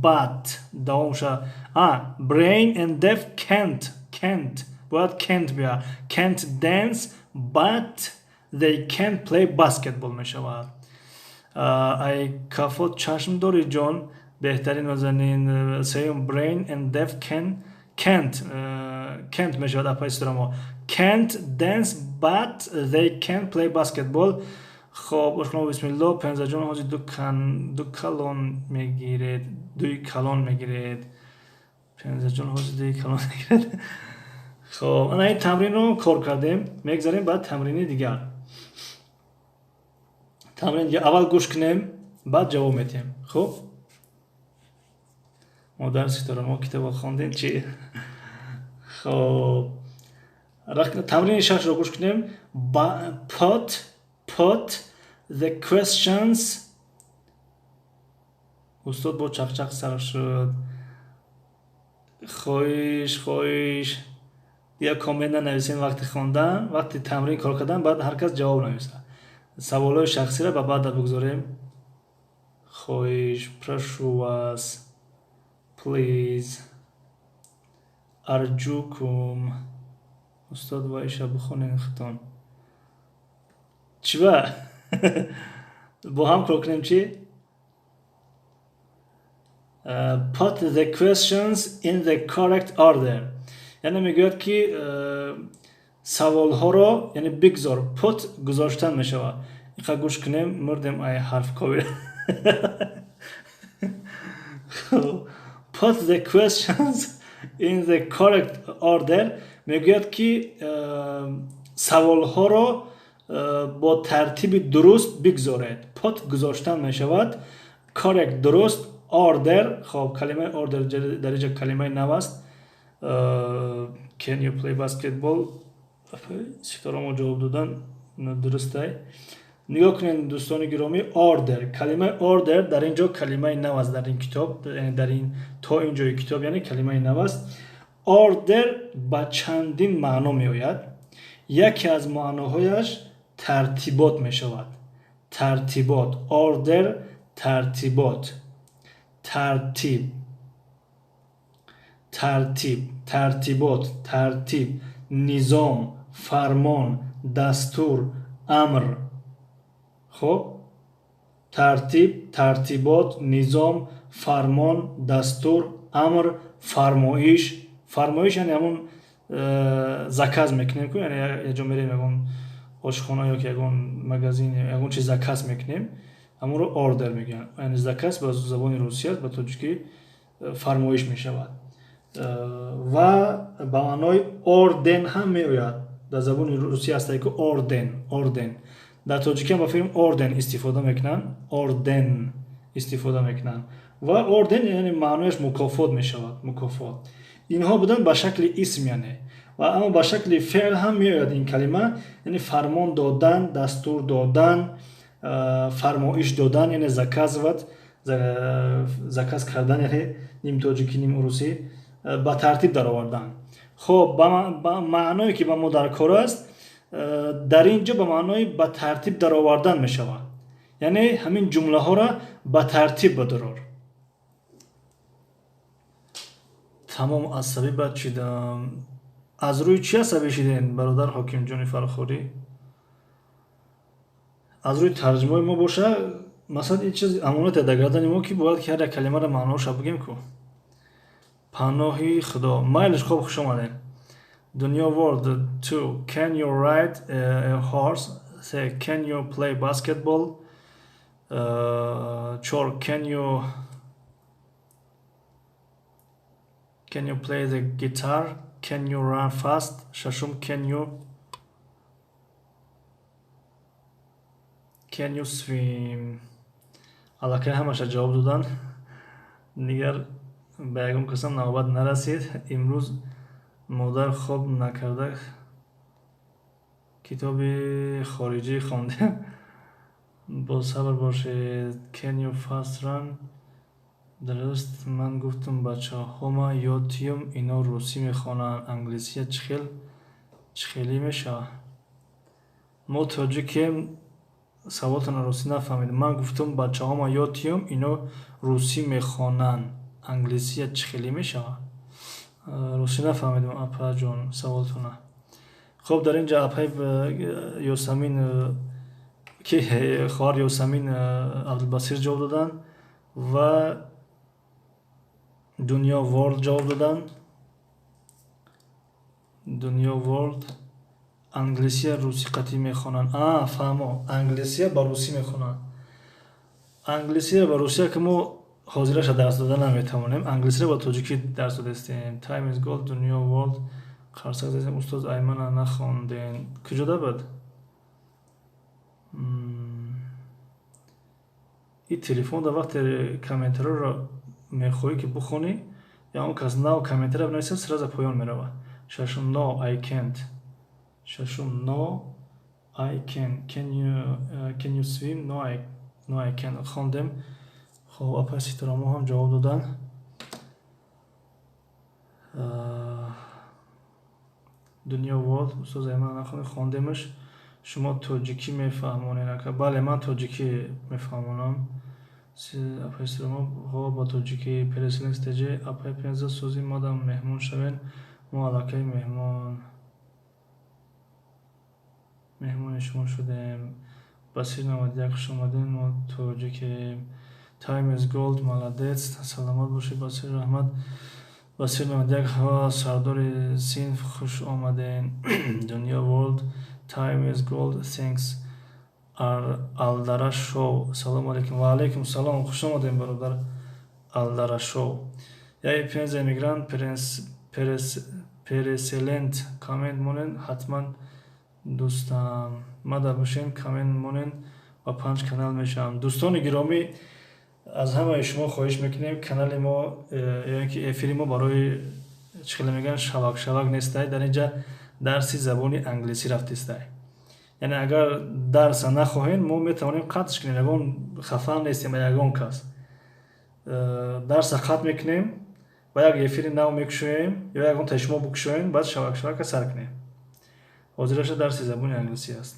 but давом ша. А brain and deaf can't, бояд can't бия. Can't dance but they can play basketball мешавад. Ай кафо чашм дорӣ, ҷон, беҳтарин нозанин. Сеюм, brain and deaf can can't мешавад. Апай Ситорамо, can't dance but they can play basketball. Хоб, ошхона, бисмилло. Пензаҷон, ҳозир ду калон мегиред, дуи калон мегиред. Пензаҷон, ҳозир дуи калон мегиред. Хоб, ана ин тамринро кор кардем, мегзарем ба тамрини дигар. Тамрини дигар, аввал гӯш кунем, баъд ҷавоб метиҳем. Хуб, модар Ситора, мо китобо хондем чӣ? Хоб, тамрини шашро гӯш кунем. Put the questions. Устод бо чақчақ сар шуд. Хоҳиш, хоҳиш, я коммент нанависем вақти хондан, вақти тамрин кор кардан. Баъд ҳар кас ҷавоб нависад. Саволҳои шахсиро ба баъда бигзорем, хоҳиш. Прошу вас, please, арҷукум. Устод, ва иша бихонен хитон. Чӣ ба бо ҳам кор кунем, чӣ? Put the questions in the correct order, яъне мегӯяд, ки саволҳоро, яъне бигзор. Put гузоштан мешавад. Иқа гӯш кунем, мурдем ай ҳарфкови. Put the questions in the correct order, мегӯяд, ки саволҳоро бо тартиби дуруст бигзоред. Put гузоштан мешавад, correct дуруст, order. Хоб, калимаи order дар инҷа калимаи нав аст. Can you play basketball? Ситорамо ҷавоб додан дурустай. Нигоҳ кунед, дӯстони гиромӣ, order, калимаи order дар ин ҷо калимаи нав аст дар ин китоб, дар ин то ин ҷои китоб, яъне калимаи нав аст. Order ба чандин маъно меояд. Яке аз маъноҳояш тартибот мешавад. Тартибот, order, тартибот, тартиб, тартиб, тартибот, тартиб, низом, фармон, дастур, амр. Хуб, тартиб, тартибот, низом, фармон, дастур, амр, фармоиш. Фармоиш яъне ҳамун заказ мекунем ку, яъне якҷо мерем, ягон ошхона ё ки ягон магазин, ягон чиз заказ мекунем, ҳамонро ордер мегӯянд. Яъне заказ ба забони русӣ аст, ба тоҷикӣ фармоиш мешавад. Ва ба маънои орден ҳам меояд. Дар забони русӣ ҳастае ку орден, орден. Дар тоҷикӣ ҳам ба филм орден истифода мекунанд, орден истифода мекунанд. Ва орден яъне маънояш мукофот мешавад, мукофот. Инҳо буданд ба шакли исм, яъне ва аммо ба шакли феъл ҳам меояд ин калима, яъне фармон додан, дастур додан, фармоиш додан, яъне заказывать. Заказ кардан, яъне ним тоҷикӣ, ним урусӣ, ба тартиб даровардан. Хоб, ба маъное ки ба мо дар кор аст, дар ин ҷо ба маънои ба тартиб даровардан мешавад, яъне ҳамин ҷумлаҳоро ба тартиб бадарор. Тамом, асабӣ бад шидам. Аз рӯи чӣ асабӣ шидем, бародар Ҳокимҷони Фархорӣ? Аз рӯи тарҷумаи мо боша, масалан, ин чиз амонате дар гардани мо, ки бояд ки ҳар як калимаро маъноша бигем ку. Паноҳи Худо, майлиш. Хоб, хуш омадем. Дунё World. Two, can you ride a horse? Се, can you play basketball? Чор, can you play the guitar? Can you run fast? Шашум, can you swim? Аллакай ҳамаша ҷавоб доданд, дигар ба ягон касам навбат нарасид. Имрӯз модар хоб накарда китоби хориҷӣ хондем. Босабр бошед. Can you fast run? Дуруст, ман гуфтам бачаҳома ёд тиём, ино русӣ мехонанд, англисия чӣ хел чӣ хелӣ мешавад? Мо тоҷикем. Саволтонро русӣ нафаҳмидам. Ман гуфтам бачаҳома ёд тиём, ино русӣ мехонанд, англисия чӣ хелӣ мешавад? Русӣ нафаҳмидам, апаҷон, саволтона. Хуб, дар ин ҷа апаи Ёсамин, ки хоҳар Ёсамин Абдулбасир ҷавоб доданд ва Дунё Ворлд ҷавоб доданд. Дунё Ворлд, англисия русӣ қатъӣ мехонанд. А, фаҳмо, англисия ба русӣ мехонанд. Англисия ба русия ки мо ҳозираша дарс дода наметавонем, англисиро ба тоҷикӣ дарс додастем. Time is gold. Дунё Ворлд, қарсак задем. Устоз, аймана нахонден, куҷода буд и телефонда? Вақте комментариро мехоҳӣ ки бухонӣ, я он кас нав комментария бинависад, сразу поён меравад. Шашум, no, I can't. Шашум, no, I can. Can you swim? No, I can. Хондем. Хоб, апа Ситорамо ҳам ҷавоб доданд. Дунё Ворлд, устоз, аймана нахондем, хондемаш. Шумо тоҷикӣ мефаҳмонед, ака? Бале, ман тоҷикӣ мефаҳмонам. Апаи Ситорамо, ҳо, ба тоҷикӣ. Переселенец тж, апаи Пенза, сӯзи модам меҳмон шавен. Мо аллакай меҳмони шумо шудем. Басир 91, хуш омадем, мо тоҷикем. Time is gold, молодец, саломат бошед, Басир, раҳмат. Басир 91, сардори синф, хуш омаден. Дунё Ворлд, time is gold, thanks. Алдара Шоу, салому алейкум. Ва алейкум салом, хуш омадем, бародар Алдара Шоу. Яи Пенза эмигрант переселент, коммент монен ҳатман, дӯстам мада бошен, коммент монен ва панҷ канал мешавам. Дӯстони гиромӣ, аз ҳамаи шумо хоҳиш мекунем, канали мо ё ин ки эфири мо барои чӣ хеле мегӯянд, шавак шавак нестай. Дар инҷа дарси забони англисӣ рафтистай, яъне агар дарса нахоҳем, мо метавонем қатъш кунем, ягон хафаам нестем ба ягон кас. Дарса қатъ мекунем ва як эфири нав мекушоем ё ягон таи шумо бикушоем, баъд шавак шавака сар кунем. Ҳозираша дарси забони англисӣ аст.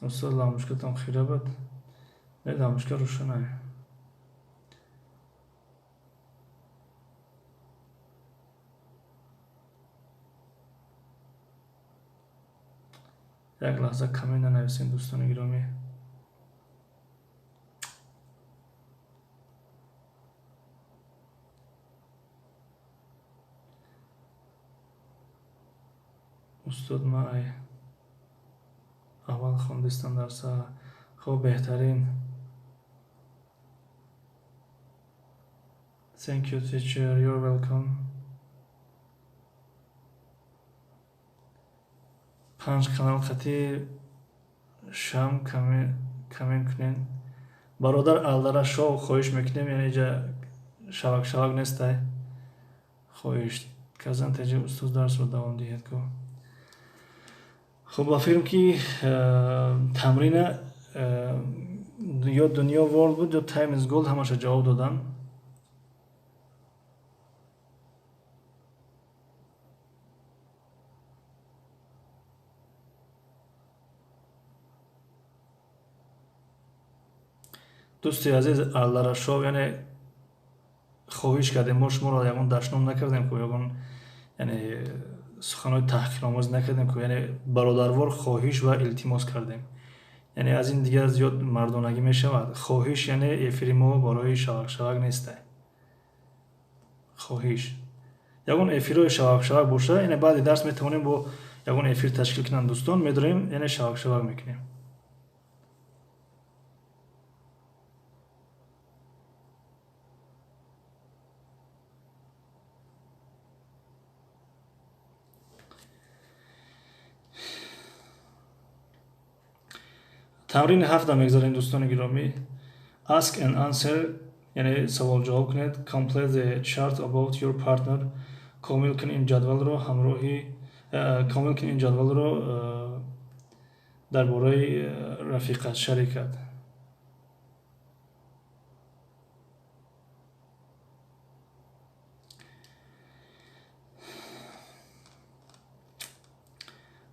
Устод, лампочкатон хира буд? Не, лампочка рӯшанае. Як лаҳза, коммент нанависем, дӯстони гиромӣ. Устод, ма ай аввал хондистам дарса. Хоб, беҳтарин. Thank you, teacher. You're welcome. Панҷ канал хати шам коммент кунен. Бародар Алдара Шоу, хоҳиш мекунем, яъне иҷа шавак шавак нестай. Хоҳиш. Казан теҷи, устоз, дарсро давом диҳед ку. Хуб, ба фикрам ки тамрина ё дунё world буд, ё time is gold, ҳамаша ҷавоб додам. Дӯсти азиз Алларашов, яъне хоҳиш кардем, мо шуморо ягон дашном накардем ку, ягон яъне суханҳои таҳқиромоз накардем ку, яъне бародарвор хоҳиш ва илтимос кардем. Яъне аз ин дигар зиёд мардонагӣ мешавад. Хоҳиш, яъне эфири мо барои шавақ-шавақ нестай. Хоҳиш. Ягон эфирҳои шавақ-шавақ боша, яъне баъди дарс метавонем бо ягон эфир ташкил кунанд дӯстон, медорем, яъне шавақ-шавақ мекунем. Тамрини ҳафта мегзарем, дӯстони гиромӣ. Ask and answer, яъне савол ҷавоб кунед. Complete the chart about your partner. Комил кун ин ҷадвалро ҳамроҳи комил кун ин ҷадвалро дар бораи рафиқат, шарикат.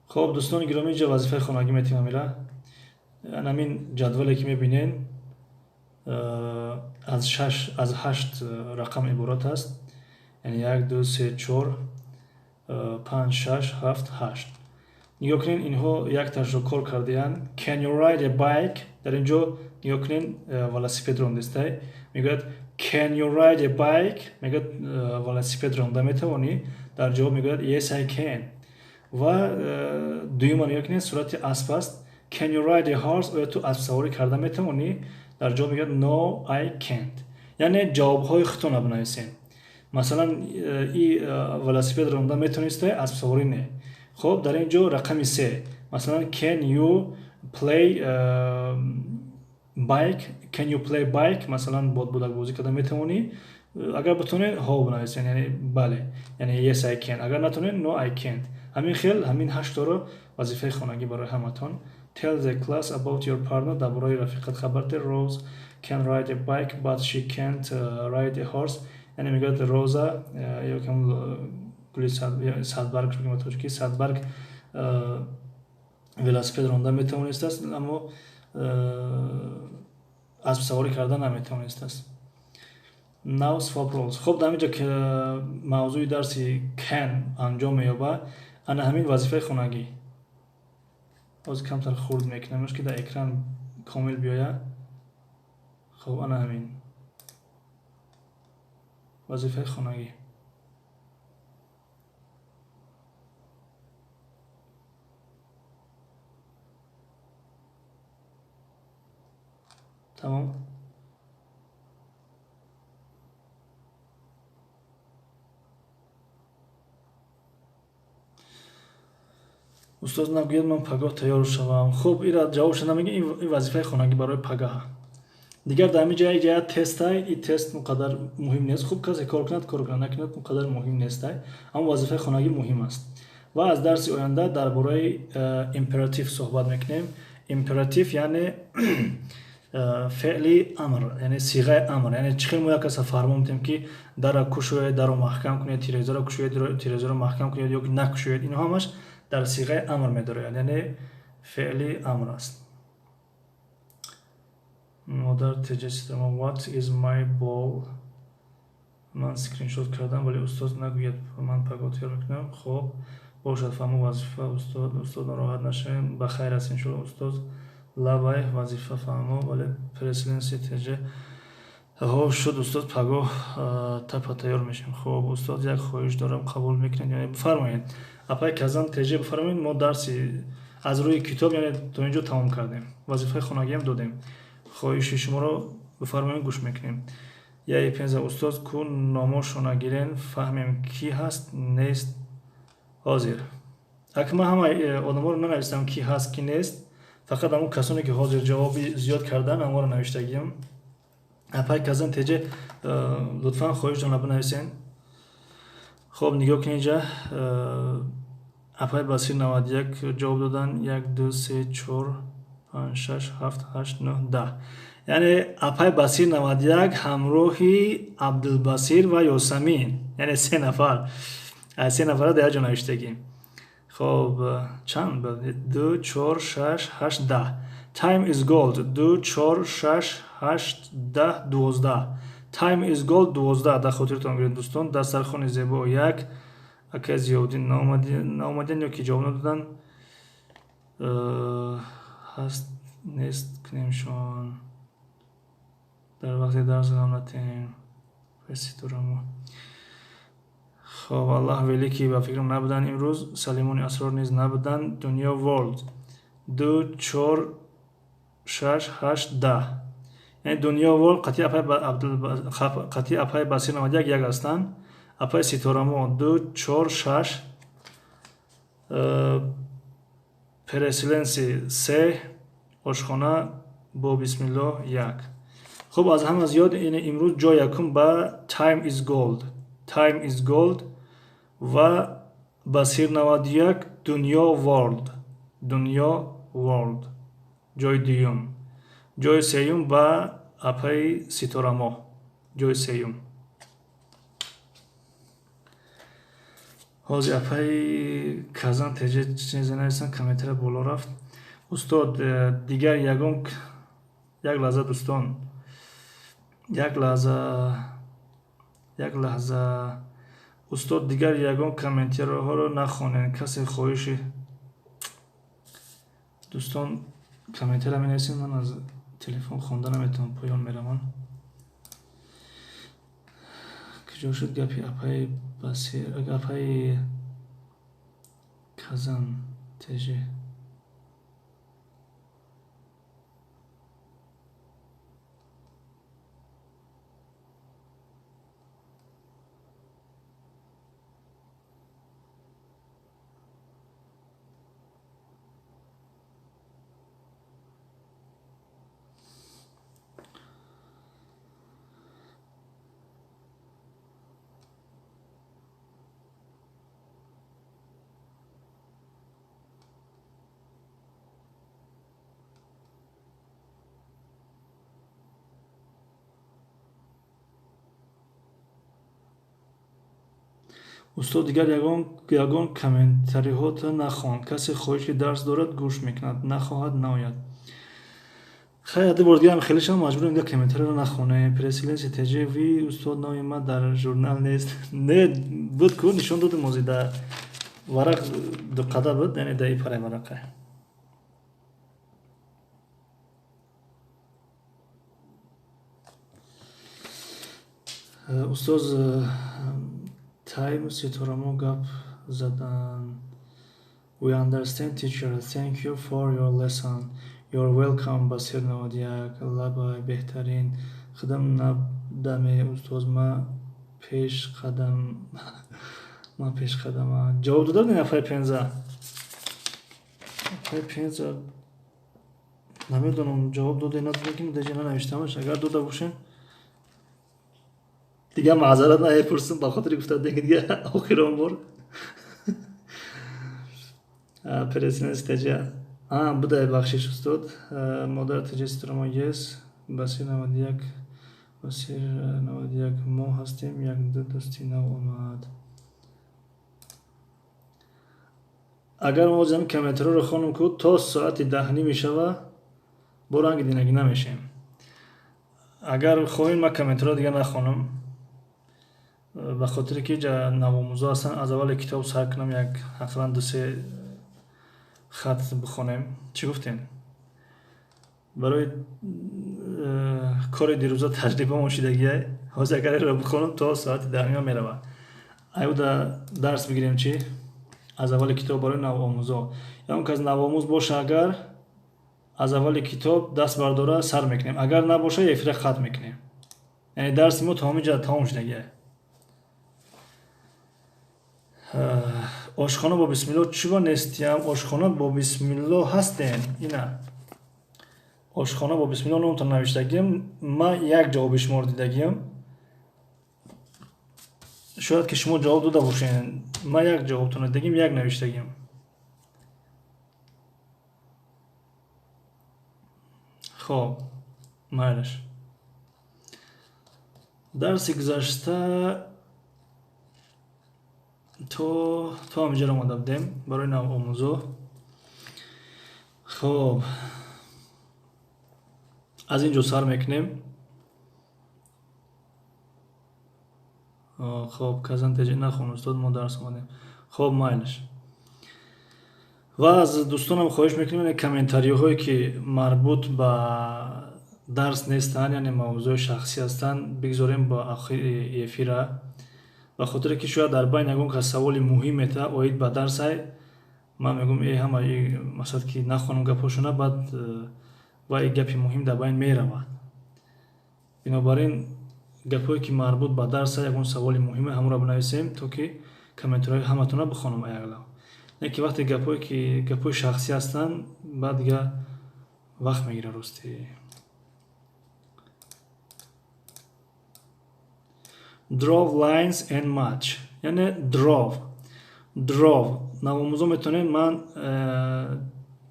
Хоб, дӯстони гиромӣ, инҷа вазифаи хонагӣ метиҳам амира. Ҳамин ҷадвале ки мебинен, аз шаш, аз ҳашт рақам иборат аст. Яъне як, ду, се, чор, панҷ, шаш, ҳафт, ҳашт. Нигоҳ кунед, инҳо якташро кор кардаанд. Can you ride a bike? Дар ин ҷо нигоҳ кунед, велосипед рондестай. Мегӯяд can you ride a bike? Мегӯяд велосипед ронда метавонӣ? Дар ҷавоб мегӯяд yes I can. Ва дуюма нигоҳ кунед, сурати асп аст. Can you ride a horse? Оё ту аспсаворӣ карда метавонӣ? Дар ҷавоб мегӯяд no I can't. Яъне ҷавобҳои худтонро бинависед. Масалан, и велосипед ронда метавонистай, аспсаворӣ не. Хоб, дар ин ҷо рақами се. Масалан, can you play bike? Can you play bike? Масалан, бодбудакбозӣ карда метавонӣ? Агар битонед, ҳо бинависед, яъне бале, яъне yes I can. Агар натонед, no I can't. Ҳамин хел ҳамин ҳаштторо вазифаи хонагӣ барои ҳаматон. Tell the class about your partner. Дар бораи рафиқат хабар деҳ. Rose can ride a bike, but she can't ride a horse. Яъне мегӯяд Роза ё кам гули садбарг мегӯем ба тоҷикӣ, садбарг велосипед ронда метавонистааст, аммо аспсаворӣ карда наметавонистааст. Now swap roles. Хоб, дар ҳамин ҷо мавзӯи дарси can анҷом меёбад. Ана ҳамин вазифаи хонагӣ. Ҳозир камтар хурд мекунамш, ки дар экран комил биёяд. Хоб, ана ҳамин вазифаи хонагӣ. Тамом. Устоз нагӯяд ман пагоҳ тайёр шавам. Хуб, ира ҷавобша намегӯям, ин вазифаи хонагӣ барои пагаҳ. Дигар дар ҳамин ҷа ҷа тестай, ин тест он қадар муҳим нест. Хуб, касе кор кунад, кор кунад, накунад, он қадар муҳим нестай. Аммо вазифаи хонагӣ муҳим аст. Ва аз дарси оянда дар бораи императив суҳбат мекунем. Императив яъне феъли амр, яъне сиғаи амр, яъне чӣ хел мо як каса фармон медиҳем, ки дарра кушоед, дарро маҳкам кунед, тирезаро кушоед, тирезаро маҳкам кунед ё ки накушоед. Инҳо ҳамаш дар сиғаи амр медарояд, яъне феъли амр аст. Модар теҷасидама, what is my ball? Ман скриншот кардам, вале устод нагӯяд ман пагоҳ тайёр мекунам. Хоб, бошад, фаҳмо вазифа, устод. Устод, нороҳат нашавем, ба хайр аст иншоалло, устод. Лабай, вазифа фаҳмо, вале преселенси теҷа. Ҳо, шуд, устод, пагоҳ тапа тайёр мешавем. Хоб, устод, як хоҳиш дорам, қабул мекунед? Яъне бифармоед. Апай Казан теҷа, бифармоед, мо дарси аз рӯи китоб, яъне то ин ҷо тамом кардем. Вазифаи хонагиам додем. Хоҳиши шуморо бифармоед, гӯш мекунем. Яи пенза, устод, ку номошона гирен, фаҳмем ки ҳаст, нест. Ҳозир. Ака ман ҳамаи одаморо нанавистам ки ҳаст, ки нест. Фақат ҳамон касоне ки ҳозир ҷавоби зиёд кардан, ҳамонро навиштагиям. Апай Казан теҷа, лутфан хоҳишатонро бинависен. Хоб, нигоҳ кунед инҷа. Апай Басир 91 ҷавоб додан. 1, 2, 3, 4, 5, 6, 7, 8, 9, 10. Яъне апай Басир 91 ҳамроҳи Абдулбасир ва Ёсамин, яъне се нафар, се нафара дар як ҷо навиштагӣ. Хоб, чанд? 2, 4, 6, 8, 10. Time is gold. 2, 4, 6, 8, 10, 12. Time is gold 12. Дар хотиртон гиред, дӯстон. Дастархони зебо 1. Акай Зиёвуддин наомаден ё ки ҷавоб надоданд. Ҳаст нест кунемшон. Дар вақти дарс ғам натем. Ситорамо. Хоб, Аллаҳ великий ба фикрам набуданд имрӯз. Салимони Асрор низ набуданд. Дунё World. 2, 4, 6, 8, 10. Яъне Дунё World қатъи апай Басир 91 як ҳастанд. Апай Ситорамо 2, 4, 6. Переселенцы 3. Ошхона бо бисмиллоҳ 1. Хуб, аз ҳама зиёд ин имрӯз ҷои якум ба Time is Gold. Time is Gold ва Басир 91, Дунё World. Дунё World. Ҷои дуюм. Ҷои сеюм ба апаи Ситорамо. Ҷои сеюм. Ҳозир апаи Казан теҷа чизе нависанд, комментария боло рафт. Устод, дигар ягон як лаҳза, дӯстон. Як лаҳза, як лаҳза. Устод, дигар ягон комментариҳоро нахонед. Касе хоҳиши, дӯстон, комментария менависем, ман аз телефон хонда наметавонам, поён меравам. Куҷо шуд гапи апаи Басир, апаи Казан теже? Устод, дигар ягон комментариҳота нахон. Касе хоҳиши дарс дорад, гӯш мекунад, нахоҳад, наояд. Хайр, ду бор дигарам хеле шавам, маҷбурем дигар комментариро нахонем. Переселенцы ТЖ, ви устод, номи ман дар журнал нест. Не, буд ку, нишон додем ҳозир, дар варақ дуқада буд, яъне дар и параи варақа. Устоз, Time Ситорамо гап задан. We understand, teacher. Thank you for your lesson. You're welcome, Басир 91. Лабай, беҳтарин. Худам набудаме, устоз, ма пешқадам. Ма пешқадама. Ҷавоб дода будем апай Пенза? Апай Пенза намедонам ҷавоб дода надода, ки даҷа нанавиштамаш. Агар дода бошем, дигар маъзарат намепурсам, ба хотири гуфта дигар охирон бор. Переселенцы ТЖ. А, будай, бахшиш, устод. Модар ТЖ Ситорамо, yes. Басир 91. Басир 91. Мо ҳастем, як ду дӯсти нав омад. Агар мо ҳозир ҳамин комментариҳоро хонам ку, то соати даҳним мешава, бо ранги динагӣ намешем. Агар хоҳем, ман комментариҳоро дигар нахонам. Ба хотире ки ҷа навомӯзо ҳастанд, аз аввали китоб сар кунам, як ақаллан ду-се хат бихонем. Чӣ гуфтем? Барои кори дирӯза таҷрибамо шидагиай. Ҳозир агар инро бихонам, то соати даҳнима меравад. Аюда дарс бигирем чӣ? Аз аввали китоб барои навомӯзо. Ягон кас навомӯз боша, агар аз аввали китоб даст бардора, сар мекунем. Агар набоша, эфира хат мекунем. Яъне дарси мо то ҳамин ҷа тамом шидагиай. Ошхона бо бисмиллоҳ чӣ нестиям? Ошхона бо бисмиллоҳ ҳастем. Ина. Ошхона бо бисмиллоҳ номтон навиштагиям. Ман як ҷавоби шуморо дидагиям. Шояд ки шумо ҷавоб дода бошед. Ман як ҷавобтонро дидагим, як навиштагиям. Хоб, майлаш. Дарси гузашта то ҳаминҷаро омада будем барои навомӯзо. Хоб, аз ин ҷо сар мекунем. Хоб, казан теҷи нахон устод, мо дарс омадем. Хоб, майлаш. Ва аз дӯстонам хоҳиш мекунем, комментариҳое ки марбут ба дарс нестанд, яъне мавзӯи шахсӣ ҳастанд, бигзорем ба охири эфира, ба хотире ки шояд дар байни ягон кас саволи муҳим мета оид ба дарсай, ман мегӯм ҳама масалан ки нахонам гапҳошона, баъд ва гапи муҳим дар байн меравад. Бинобар ин гапҳое ки марбут ба дарса, ягон саволи муҳиме, ҳамонро бинависем, то ки комментариҳои ҳаматонро бихонам аяглав. Не ки вақте гапҳое ки гапҳои шахсӣ ҳастанд, баъд дига вақт мегирад рости. Draw lines and match, яъне draw. Draw навомӯзо метавонед. Ман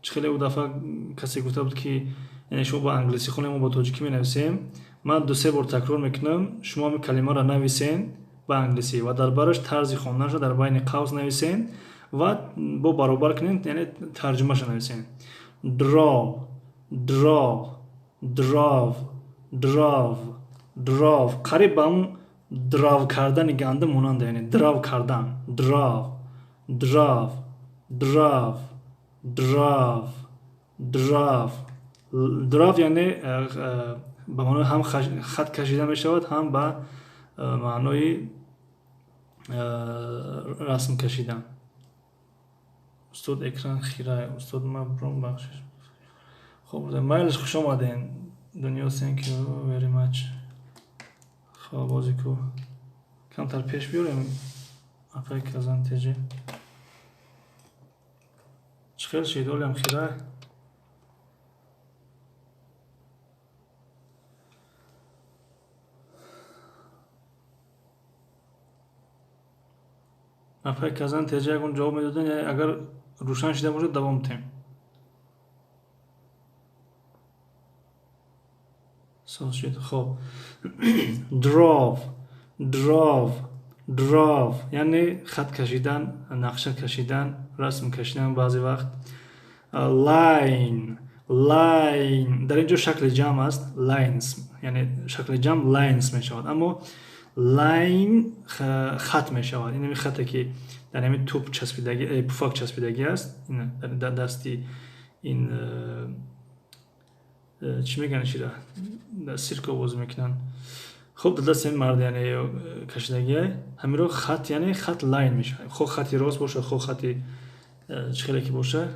чӣ хеле ӯ дафъа касе гуфта буд ки яъне шумо ба англисӣ хонем, мо ба тоҷикӣ менависем. Ман ду-се бор такрор мекунам, шумо ҳамин калимаро нависен ба англисӣ ва дар бараш тарзи хонданашро дар байни қавс нависен ва бо баробар кунед, яъне тарҷумаашро нависен. Draw, draw, draw, draw, draw. Қариб ба ҳамун драв кардани гандум монанда, яъне драв кардан. Draw, draw, draw, draw, draw. Draw яъне ба маънои ҳам хат кашида мешавад, ҳам ба маънои расм кашидан. Устод, экран хирай. Устод, ман бром, бахшиш. Хоб, майлиш, хуш омаден. Дунё, thank you very much. Хоб, бози ку камтар пеш биёрем. Апай казан теҷи. Чӣ хел шид, олям хирай? Апай казан теҷи ягон ҷавоб медоден, агар рӯшан шида бошад, давом тем. Соз шид. Хоб, draw, draw, draw яъне хат кашидан, нақша кашидан, расм кашидан баъзе вақт. Line, line дар ин ҷо шакли ҷамъ аст, lines, яъне шакли ҷамъ lines мешавад, аммо line хат мешавад. Ин ҳамин хате ки дар ҳамин тӯп часпидаги, пуфак часпидагӣ аст, дар дасти ин чӣ мегӯянд, чира сирк овоз мекунанд. Хоб, дар дасти ҳамин мард яъне кашидагиай, ҳаминро хат, яъне хат line мешавад. Хо хати рост бошад, хо хати чӣ хеле ки бошад,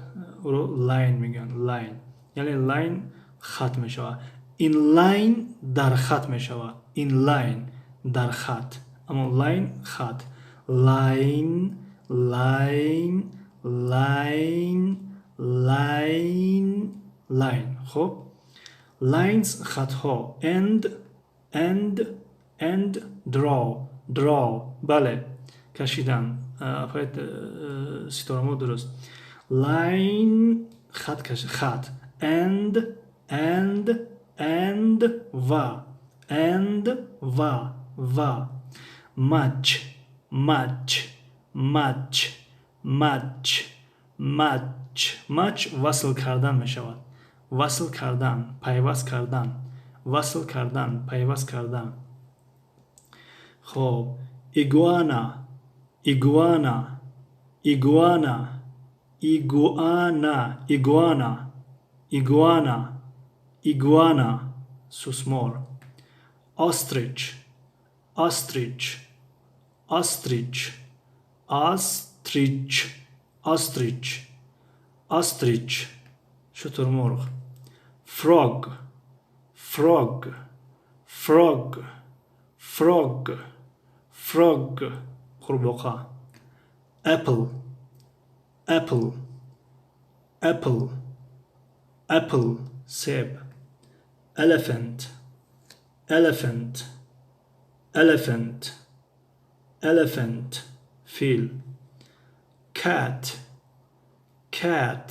ӯро line мегӯянд. Line яъне line хат мешавад. In line дар хат мешавад. In line дар хат, аммо line хат. Line, line, line, line, line. Хоб, lines хатҳо. And, and, and draw, draw. Бале, кашидан. Апай ситорамо дуруст. Line хат, хат. And, and, and ва, and ва, ва. Match, match, match, match, match. Match васл кардан мешавад. Васл кардан, пайваст кардан, васл кардан, пайваст кардан. Хоб, игуана, игуана, игуана, игуана, игуана, игуана, игуана, сусмор. Ostrich, ostrich, ostrich, ostrich, ostrich, ostrich, шутурмурғ. Frog, frog, frog, frog, frog, қурбоқа. Apple, apple, apple, apple, себ. Elephant, elephant, elephant, elephant, фил. Cat, cat,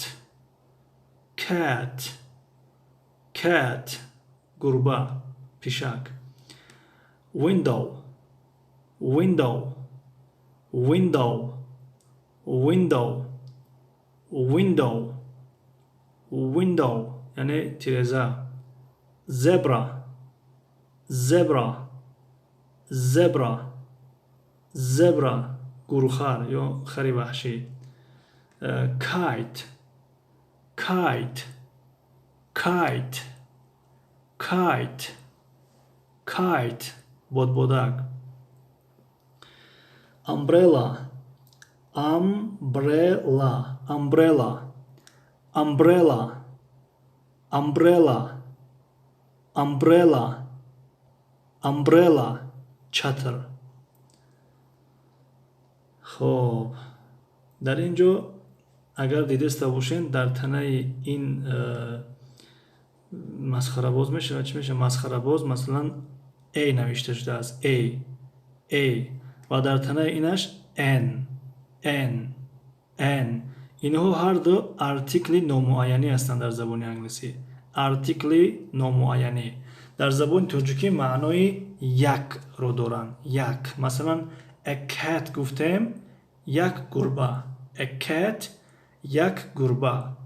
cat, Cat, гурба, пишак. Window, window, window, window, window, window, яъне тиреза. Zebra, zebra, zebra, zebra, гурхар ё хари ваҳшӣ. Kite, kite, kite, kite, kite, бодбодак. Umbrella, umbrella, umbrella, umbrella, umbrella, umbrella, umbrella, чатр. Хоб, дар ин ҷо агар дидаста бошед, дар танаи ин масхарабоз мешавад, чӣ мешавад, масхарабоз, масалан, a навишта шудааст, a, a, ва дар танаи инаш an, an, an. Инҳо ҳарду артикли номуайянӣ ҳастанд дар забони англисӣ. Артикли номуайянӣ дар забони тоҷикӣ маънои якро доранд, як. Масалан, a cat гуфтем, як гурба, a cat, як гурба,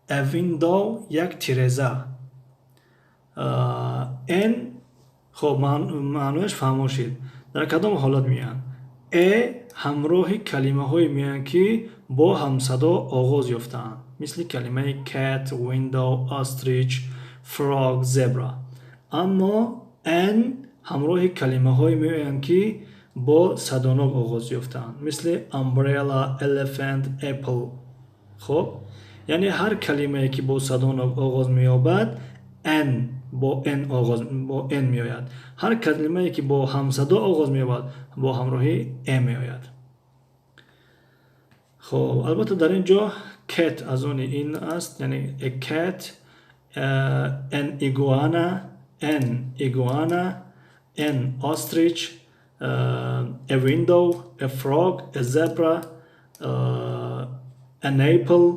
a window, як тиреза. An, хоб, маънояш фаҳмо шид. Дар кадом ҳолат меоянд? A ҳамроҳи калимаҳое меоянд, ки бо ҳамсадо оғоз ёфтаанд, мисли калимаи cat, window, ostrich, frog, zebra. Аммо an ҳамроҳи калимаҳое меоянд, ки бо садонок оғоз ёфтаанд, мисли umbrella, elephant, apple. Хоб, яъне ҳар калимае, ки бо садонок оғоз меёбад, an, бо n оғоз, бо n меояд. Ҳар калимае, ки бо ҳамсадо оғоз меёбад, бо ҳамроҳи a меояд. Хоб, албатта, дар ин ҷо cat аз они ин аст, яъне a cat, an iguana, an iguana, an ostrich, a window, a frog, a zebra, an apple,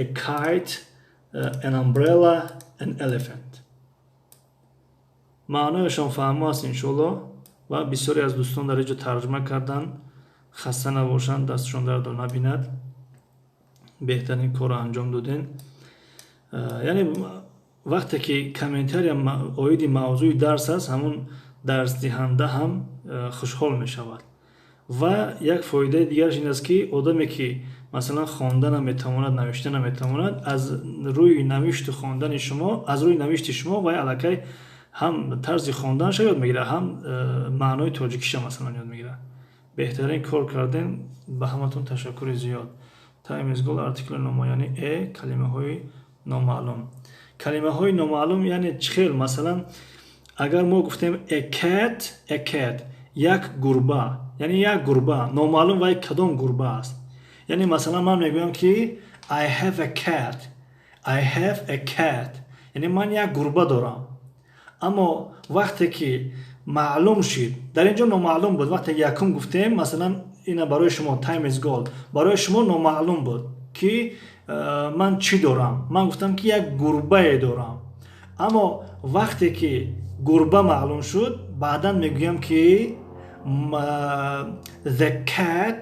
a kite, an umbrella, an elephant. Маънояшон фаҳмо аст, иншоалло. Ва бисёре аз дӯстон дар инҷо тарҷума карданд, хаста набошанд, дастшон дардо набинад, беҳтарин корро анҷом додем. Яъне вақте ки комментария оиди мавзӯи дарс аст, ҳамун дарсдиҳанда ҳам хушҳол мешавад. Ва як фоидаи дигараш ин аст, ки одаме, ки масалан хонда наметавонад, навишта наметавонад, аз рӯи навишту хондани шумо, аз рӯи навишти шумо вай аллакай ҳам тарзи хонданашро ёд мегирад, ҳам маънои тоҷикиша масалан ёд мегирад. Беҳтарин кор кардем, ба ҳаматон ташаккури зиёд. Time is gold, артикли номуайяни a, калимаҳои номаълум. Калимаҳои номаълум яъне чӣ хел? Масалан, агар мо гуфтем a cat, a cat, як гурба, яъне як гурба номаълум, вай кадом гурба аст? Яъне масалан ман мегӯям, ки I have a cat, I have a cat, яъне ман як гурба дорам. Аммо вақте ки маълум шид, дар ин ҷо номаълум буд, вақте якум гуфтем, масалан, ина барои шумо time is gold, барои шумо номаълум буд, ки ман чӣ дорам. Ман гуфтам, ки як гурбае дорам. Аммо вақте ки гурба маълум шуд, баъдан мегӯям, ки the cat,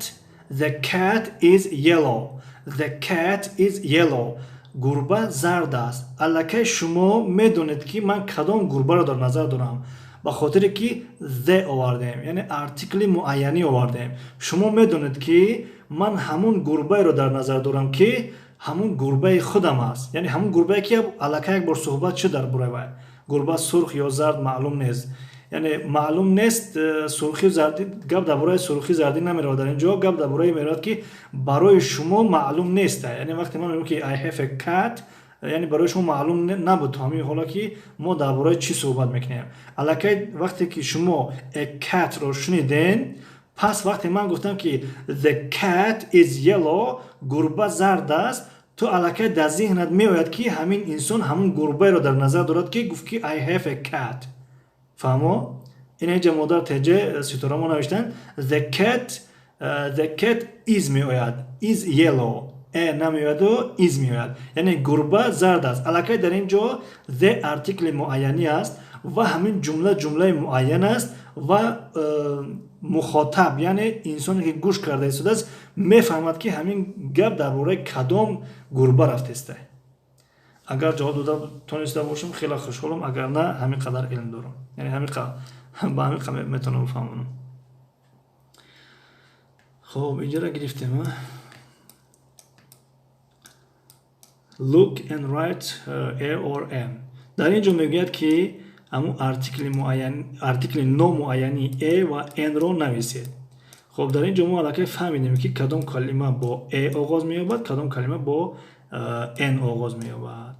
the cat is yellow, the cat is yellow, гурба зард аст. Аллакай шумо медонед, ки ман кадом гурбаро дар назар дорам, ба хотире ки the овардем, яъне артикли муайянӣ овардем. Шумо медонед, ки ман ҳамун гурбаеро дар назар дорам, ки ҳамун гурбаи худам аст, яъне ҳамун гурбае, ки аллакай як бор суҳбат шуд дар бораи вай. Гурба сурх ё зард маълум нест, яъне маълум нест сурхи зардӣ. Гап дар бораи сурхи зардӣ намеравад дар ин ҷо, гап дар бораи меравад, ки барои шумо маълум нест. Яъне вақте ман мегӯям, ки I have a cat, яъне барои шумо маълум набуд то ҳамин ҳоло, ки мо дар бораи чӣ суҳбат мекунем. Аллакай вақте ки шумо a cat ро шуниден, пас вақте ман гуфтам, ки the cat is yellow, гурба зард аст, ту аллакай дар зеҳнат меояд, ки ҳамин инсон ҳамун гурбаеро дар назар дорад, ки гуфт, ки I have a cat. Фаҳмо? Ин инҷа модар теҷе ситорамо навиштанд, the cat, the cat is меояд, is yellow. A намеояду, is меояд, яъне гурба зард аст. Аллакай дар ин ҷо the артикли муайянӣ аст ва ҳамин ҷумла ҷумлаи муайян аст ва мухотаб, яъне инсоне, ки гӯш карда истодааст, мефаҳмад, ки ҳамин гап дар бораи кадом гурба рафтеста. Агар ҷавоб дода тониста бошам, хеле хушҳолам, агар на, ҳамин қадар илм дорам, яъне ба ҳамин қадар метавонам фаҳмонам. Хоб, инҷара гирифтем. Look and write a or an. Дар ин ҷо мегӯяд, ки ҳамун артикли муайян, артикли номуайяни a ва n-ро нависед. Хоб, дар ин ҷо мо аллакай фаҳмидем, ки кадом калима бо a оғоз меёбад, кадом калима бо n оғоз меёбад.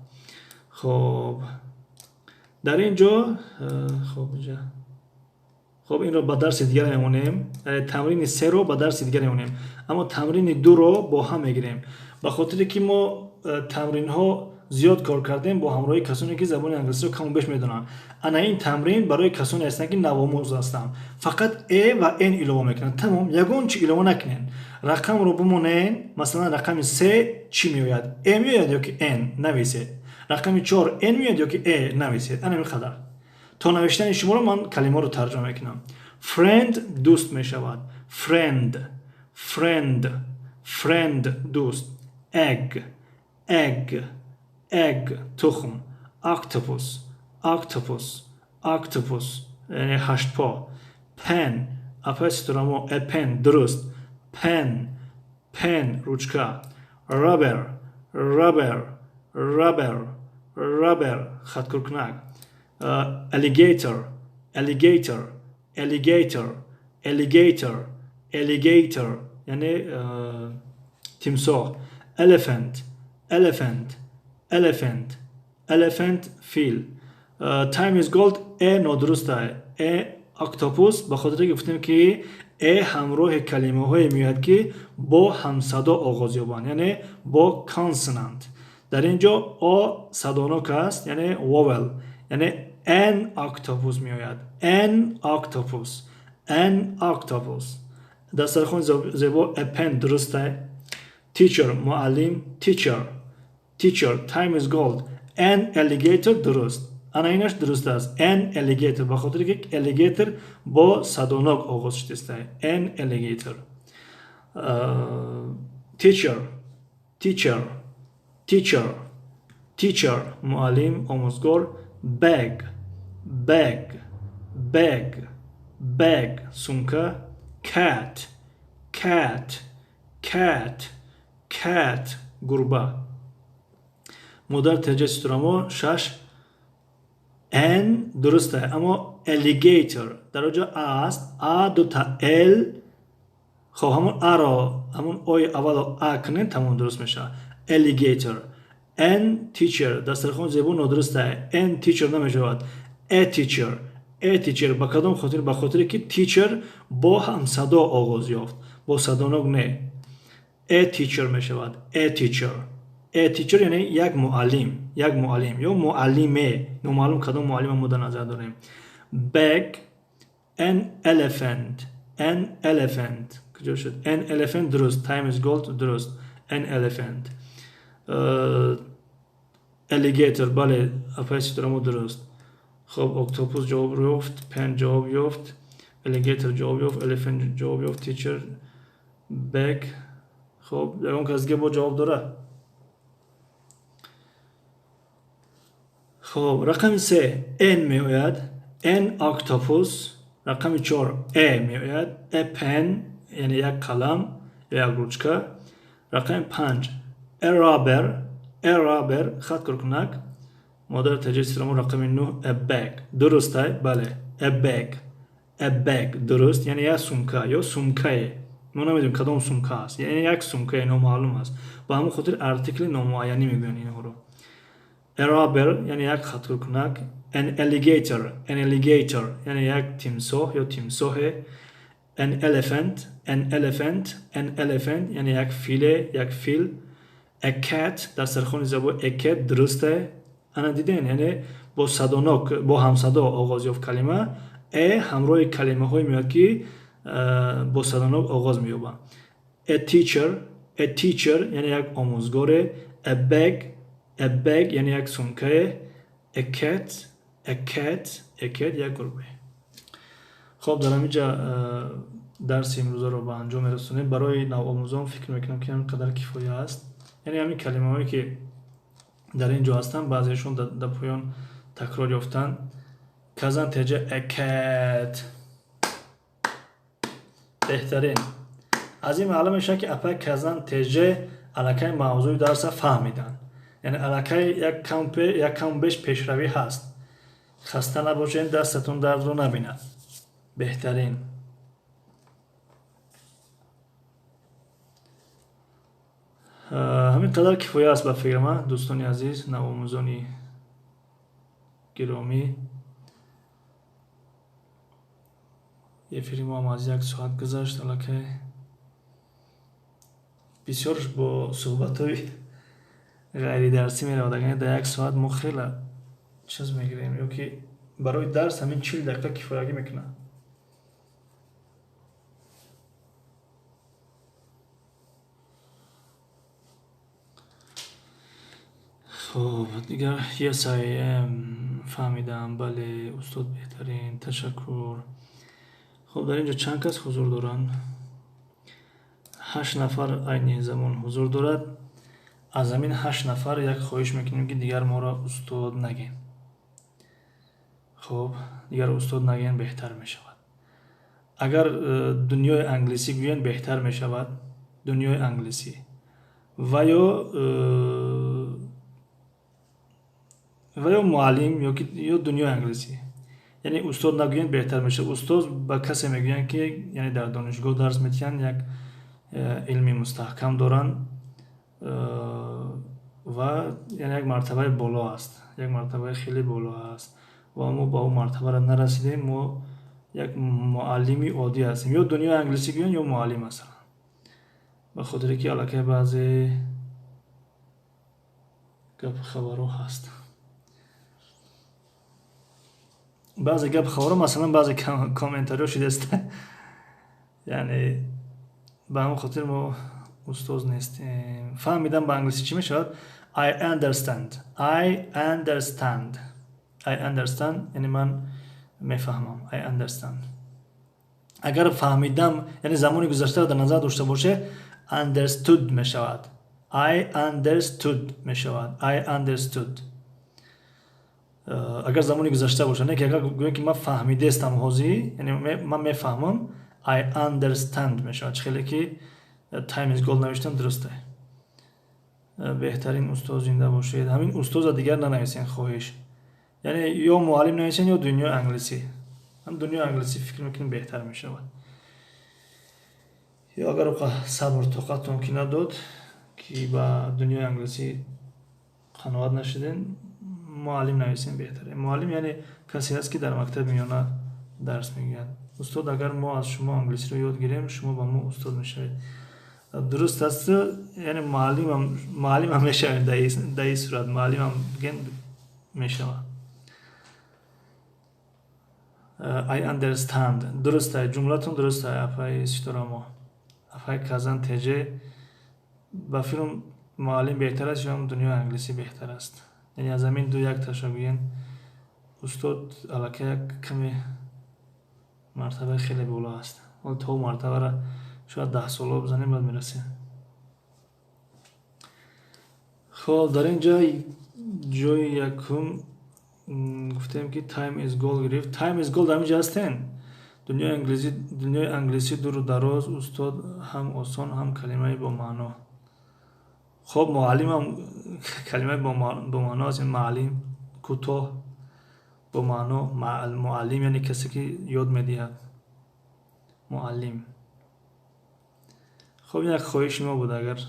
Хоб, дар ин ҷо, хоб, инҷа, хоб, инро ба дарси дигар мемонем, тамрини серо ба дарси дигар мемонем, аммо тамрини дуро бо ҳам мегирем, ба хотире ки мо тамринҳо зиёд кор кардем бо ҳамроҳии касоне, ки забони англисиро каму беш медонанд. Ана ин тамрин барои касоне ҳастанд, ки навомӯз ҳастанд. Фақат a ва n илова мекунанд, тамом, ягон чи илова накунед. Рақамро бимонед, масалан, рақами се чӣ меояд? A меояд ё ки n? Нависед. Рақами чор n меояд ё ки a? Нависед. Ана ин қадар. То навиштани шуморо ман калимаро тарҷума мекунам. Friend дӯст мешавад. Friend, friend, friend, дӯст. Egg, egg, egg, тухм. Octopus, octopus, octopus, яъне ҳаштпо. Pen, апай ситорамо, a pen дуруст. Pen, pen, ручка. Rubber, rubber, rubber, rubber, хаткуркунак. Alligator, alligator, alligator, alligator, alligator, яъне тимсоҳ. Elephant, elephant, elephant, elephant, фил. Time is gold, a нодуруст, a octopus, ба хотире ки гуфтем, ки a ҳамроҳи калимаҳое меояд, ки бо ҳамсадо оғоз ёбанд, яъне бо consonant. Дар ин ҷо о садонок аст, яъне vowel, яъне an octopus меояд. An octopus, an octopus. Дастархони зебо, a pen дуруста. Teacher, муаллим, teacher, teacher. Time is gold, an alligator дуруст. Ана инаш дуруст аст, an alligator, ба хотире ки alligator бо садонок оғоз шудааст, an alligator. Teacher, teacher, teacher, teacher, муаллим, омӯзгор. Bag, bag, bag, bag, сумка. Cat, cat, cat, cat, гурба. Модар теҷа ситорамо, шаш, an дуруст, аммо alligator дар оҷо а аст, а дута л. Хоб, ҳамон аро, ҳамон ои аввало а кунед, тамом, дуруст мешавад, alligator. An teacher, дастархон зебо нодуруст, an teacher намешавад, a teacher, a teacher. Ба кадом хотир? Ба хотире ки teacher бо ҳамсадо оғоз ёфт, бо садонок не. A teacher мешавад, a teacher, a teacher, яъне як муаллим, як муаллим ё муаллиме, номаълум кадом муаллима мо дар назар дорем. Bag, an elephant, an elephant куҷо шуд? An elephant дуруст. Time is gold дуруст, an elephant. Alligator, бале, апай ситорамо, дуруст. Хоб, octopus ҷавоб ёфт, pen ҷавоб ёфт, alligator ҷавоб ёфт, elephant ҷавоб ёфт, teacher, bag. Хоб, ягон кас дига бо ҷавоб дорад? Хоб, рақами се n меояд, an octopus. Рақами чор a меояд, a pen, яъне як қалам ё як ручка. Рақами панҷ a rubber, a rubber, хат куркунак. Модар таҷи сирамо, рақами нӯҳ a bag дурустай, бале, a bag, a bag дуруст, яъне як сумка ё сумкае, мо намедонем, кадом сумка аст, яъне як сумкае номаълум аст, ба ҳамон хотир артикли номуайянӣ мегӯянд инҳоро. A rubber, яъне як хаткуркунак. An alligator, an alligator, яъне як тимсоҳ ё тимсоҳе. An elephant, an elephant, an elephant, яъне як филе, як фил. A cat, дастархони зебо, a cat дурусте. Ана диден, яъне бо садонок, бо ҳамсадо оғоз ёфт калима. A ҳамроҳи калимаҳое меояд, ки бо садонок оғоз меёбанд. A teacher, A teacher яъне як омӯзгоре, a bag, a bag яъне як сумкае, a cat, a cat, a cat як гурбе. Хоб, дар ҳамин ҷа дарси имрӯзаро ба анҷом мерасонем. Барои навомӯзон фикр мекунам, ки ҳамин қадар кифоя аст. Яъне ҳамин калимаҳое, ки дар ин ҷо ҳастанд, баъзеашон дар поён такрор ёфтанд. Казан теҷа, a cat. Беҳтарин. Аз ин маълум мешавад, ки апай Казан теҷа аллакай мавзӯи дарса фаҳмиданд. Яъне аллакай як кам беш пешравӣ ҳаст. Хаста набошед, дастатон дардро набинад. Беҳтарин. Ҳамин қадар кифоя аст ба фикри ман, дӯстони азиз, навомӯзони гиромӣ. Эфири мо ҳам аз як соат гузашт аллакай. Бисёр бо суҳбатҳои ғайридарсӣ меравад. Агар дар як соат мо хеле чиз мегирем, ё ки барои дарс ҳамин 40 дақиқа кифоягӣ мекунад. Хоб, дигар. Yes, I am. Фаҳмидам, бале, устод, беҳтарин, ташаккур. Хоб, дар ин ҷо чанд кас ҳузур доранд? Ҳашт нафар айни замон ҳузур дорад. Аз ҳамин ҳашт нафар як хоҳиш мекунем, ки дигар моро устод нагем. Хоб, дигар устод нагем, беҳтар мешавад. Агар дунёи англисӣ гӯянд, беҳтар мешавад. Дунёи англисӣ ва ё муаллим, ё дунёи англисӣ. Яъне устод нагӯянд, беҳтар мешавад. Устоз ба касе мегӯянд, ки яъне дар донишгоҳ дарс медиҳанд, як илми мустаҳкам доранд ва яъне як мартабаи боло аст, як мартабаи хеле боло аст, ва мо ба он мартабаро нарасидем. Мо як муаллими оддӣ ҳастем. Ё дунёи англисӣ гӯянд, ё муаллим, масалан, ба хотире ки аллакай баъзе гапу хабарҳо ҳаст, баъзе гапу хабарҳо, масалан, баъзе комментариҳо шудааст. Яъне ба ҳамон хотир мо устоз нестем. Фаҳмидам ба англисӣ чӣ мешавад? I understand. I understand. I understand яъне ман мефаҳмам. I understand. Агар фаҳмидам, яъне замони гузаштаро дар назар дошта боше, understood мешавад. I understood мешавад. I understood. Агар замони гузашта бошад, не ки агар гӯем, ки ман фаҳмидестам ҳозир, яъне ман мефаҳмам, I understand мешавад. Чӣ хеле ки time is gold навиштам, дурусте. Беҳтарин устоз, зинда бошед. Ҳамин устоза дигар нанависен, хоҳиш. Яъне ё муаллим нависен, ё дунёи англисӣ. Ҳам дунёи англисӣ фикр мекунем, беҳтар мешавад. Ё агар оқа сабр тоқатон ки надод, ки ба дунёи англисӣ қаноат нашуден, муаллим нависем, беҳтаре. Муаллим яъне касе аст, ки дар мактаби миёна дарс мегӯяд. Устод, агар мо аз шумо англисиро ёд гирем, шумо ба мо устод мешавед. Дуруст аст, яъне муаллимам мешавем. Дар ин сурат муаллимам ген мешавад. I understand. Дуруст аст, ҷумлатон дуруст аст, апаи Ситорамо. Апаи Казан теҷе, ба филм муаллим беҳтар аст ё дунёи англисӣ беҳтар аст? Яъне аз ҳамин ду як таша гӯем. Устод аллакай як каме мартабаи хеле боло аст. Ҳол то мартабаро шояд 10 соло бизанем, баъд мерасем. Хоб, дар ин ҷо ҷои якум гуфтем, ки time is gold гирифт. Time is gold ҳамин ҷо ҳастен. Дунёи англисӣ дуру дароз. Устод ҳам осон, ҳам калимаи бомаъно. Хоб, муаллимам калимаи бомаъно аст. Муаллим кӯтоҳ, бомаъно. Муаллим яъне касе, ки ёд медиҳад, муаллим. Хоб, ин як хоҳиши мо буд. Агар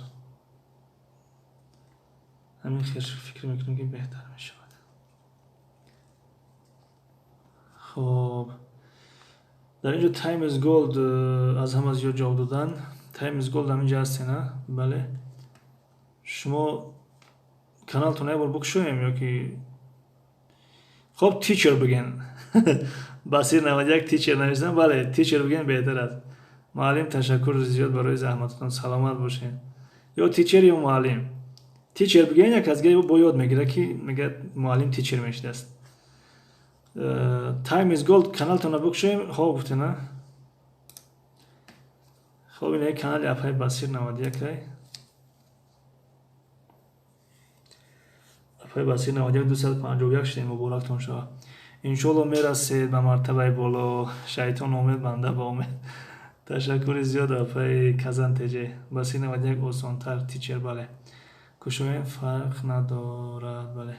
ҳамин хел фикр мекунем, ки беҳтар мешавад. Хоб, дар ин ҷо time is gold аз ҳама зиёд ҷавоб додан. Time is gold ҳамин ҷо ҳастена? Бале. Шумо каналтон як бор бикушоем ё ки? Хоб, teacher бигӯен. Басир 91 teacher нависам. Бале, teacher бигӯен, беҳтар аст. Муаллим, ташаккур зиёд барои заҳмататон, саломат бошед. Ё teacher ё муаллим. Teacher бигӯен, як аз бо ёд мегирад, ки мегӯяд муаллим teacher мешидааст. Time is gold, каналтонро бикушоем. Хоб гуфтена. Хоб, ин канали апай Басир 91. Апай Басир 91, 251 шудем, муборактон шавад. Иншоалло мерасед ба мартабаи боло. Шайтон омед, банда ба омед. Ташаккури зиёд, апаи Казан теҷе. Басир 91 осонтар, teacher, бале. Кушоем, фарқ надорад, бале.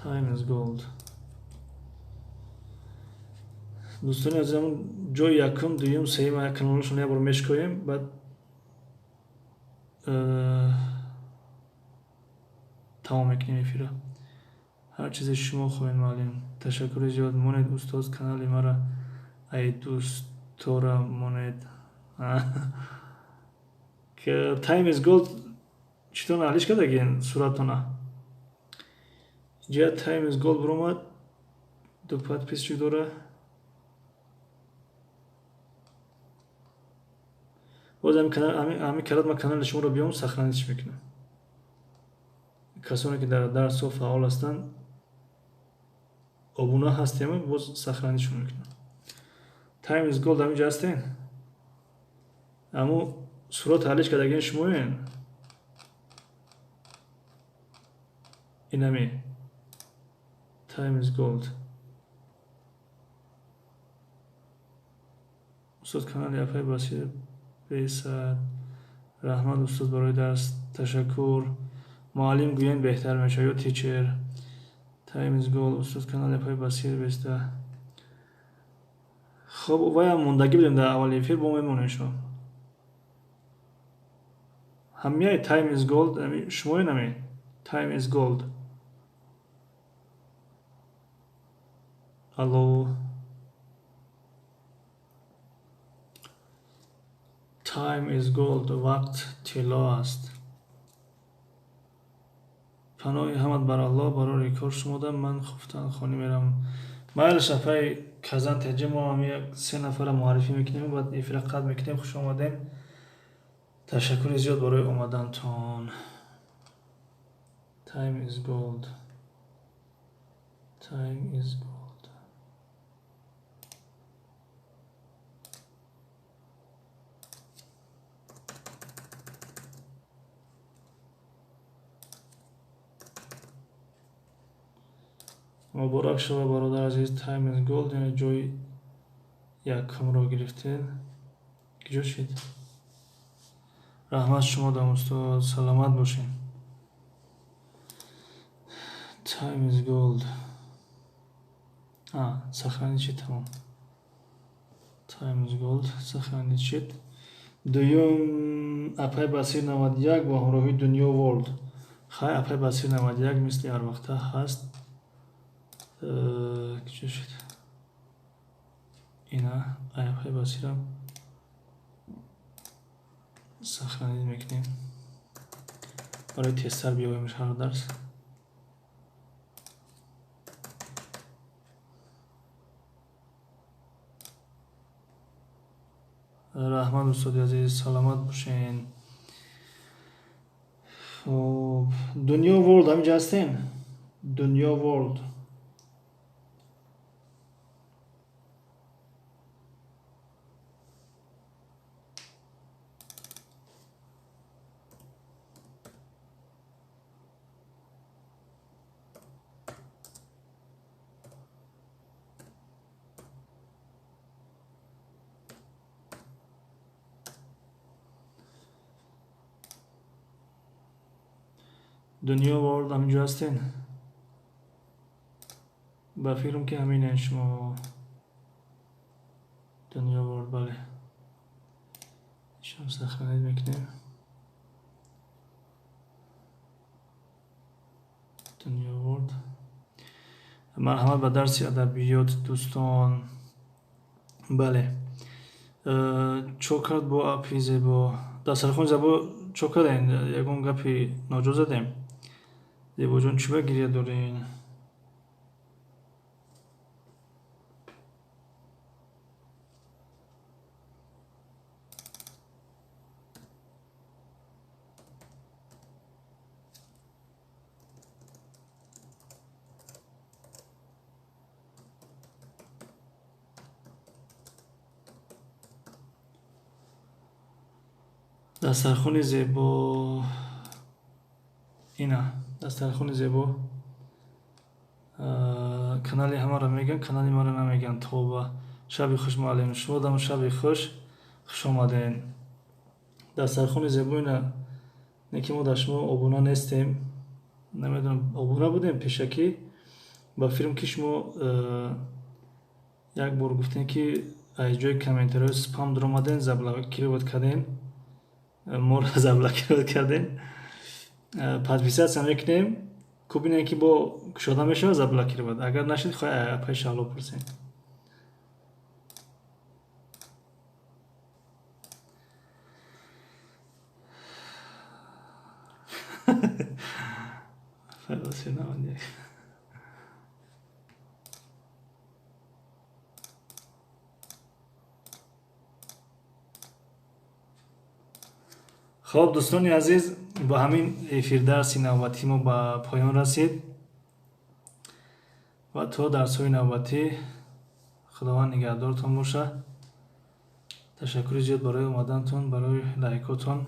Time is gold. Дӯстони азизам, ҷои якум, дуюм, сеюм каналашон як бор мешкоем, баъд тамом мекунем эфира. Ҳар чизе шумо хоҳед, муаллим. Ташаккури зиёд. Монед, устоз, канали мара, ай дӯстора монед. Time is gold, читона алиш кардагин суратона? Ҷа Time is gold биромад, ду подписчик дора. Боз ҳамин карат ман канали шуморо биём, сохранить мекунам. Касоне ки дар дарсҳо фаъол ҳастанд, обуна ҳастем, боз сохранить шон мекунам. Time is gold, ҳаминҷа ҳастен? Аммо сурат ҳалиш кардагин шумоен? Инами Time is gold. Устод, канали апай Басир бесад. Раҳмат, устод, барои дарс, ташаккур. Муаллим гӯянд беҳтар мешавад ё teacher. Time is gold, устод, канали апай Басир беста. Хоб, ваям мондагӣ будем дар аввали эфир, бо мемонем шумо. Ҳамияи Time is gold, шумои нами? Time is gold. Алло. Time is gold, вақт тилло аст. Паноҳи ҳамат бар Аллоҳ, барори кор шумода, ман хуфтан хонӣ мерам. Майли, шафаи Казан теҷи, мо ҳам як се нафара муаррифӣ мекунем, баъд эфира қатъ мекунем. Хуш омадем. Ташаккури зиёд барои омадантон. Time is gold. Time is gold. Муборак шава, бародар азиз, Time is gold, яъне ҷои якумро гирифтед. Киҷо шид? Раҳмат шумо дам, устод, саломат бошед. Time is gold. А, сохранить шид, тамом. Time is gold, сохранить шид. Дуюм апай Басир 91 бо ҳамроҳии Дунё World. Хай, апай Басир 91 мисли ҳар вақта ҳаст. Киҷо шид? Ина апай Басирам сохранить мекунем. Барои тезтар биёвем ҳар дарс. Раҳмат, устоди азиз, саломат бошен. Хоб, Дунё World ҳаминҷа ҳастен? Дунё World. Дунё World ҳаминҷо ҳастен? Ба фикрам, ки ҳаминен шумо. Дунё World, бале. Ишам сохранить мекунем. Дунё World. Марҳамат ба дарси адабиёт, дӯстон. Бале. Чо кард бо апи зебо? Дастархони зебо Чо кардем? Ягон гапи ноҷо задем? Зебоҷон, чӣ ба гиря дорен? Дастархони зебо, ина дастархони зебо. Канали ҳамаро мегӯянд, канали маро намегӯянд. Тоба. Шаби хуш, муаллим. Шумо дам шаби хуш, хуш омаден. Дастархони зебо ина, не ки мо дар шумо обуна нестем. Намедонам, обуна будем пешакӣ ба филм, ки шумо як бор гуфтем, ки аз ҷои комментариҳои спам дуромаден, заблокировать кардем, моро заблокировать кардем. Подписаться мекунем, ку бинем, ки бо кушода мешавад заблокировать. Агар нашид, хоҳ апаи Шаҳло пурсем. Хоб, дӯстони азиз, бо ҳамин эфир дарси навбатӣ мо ба поён расид ва то дарсҳои навбатӣ Худованд нигаҳдортон боша. Ташаккури зиёд барои омадантон, барои лайкотон.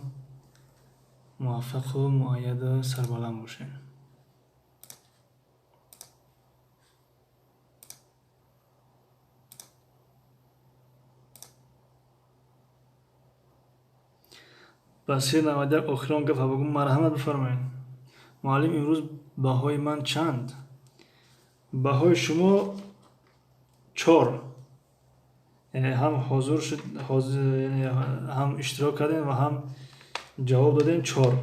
Муваффақу муайяду сарбаланд бошед. Басир 91, охирон гапа бигӯ. Марҳамат, бифармоед. Муаллим, имрӯз баҳои ман чанд? Баҳои шумо 4, яъне ҳам ҳозир шуд, ҳам иштирок кардем ва ҳам ҷавоб додем, 4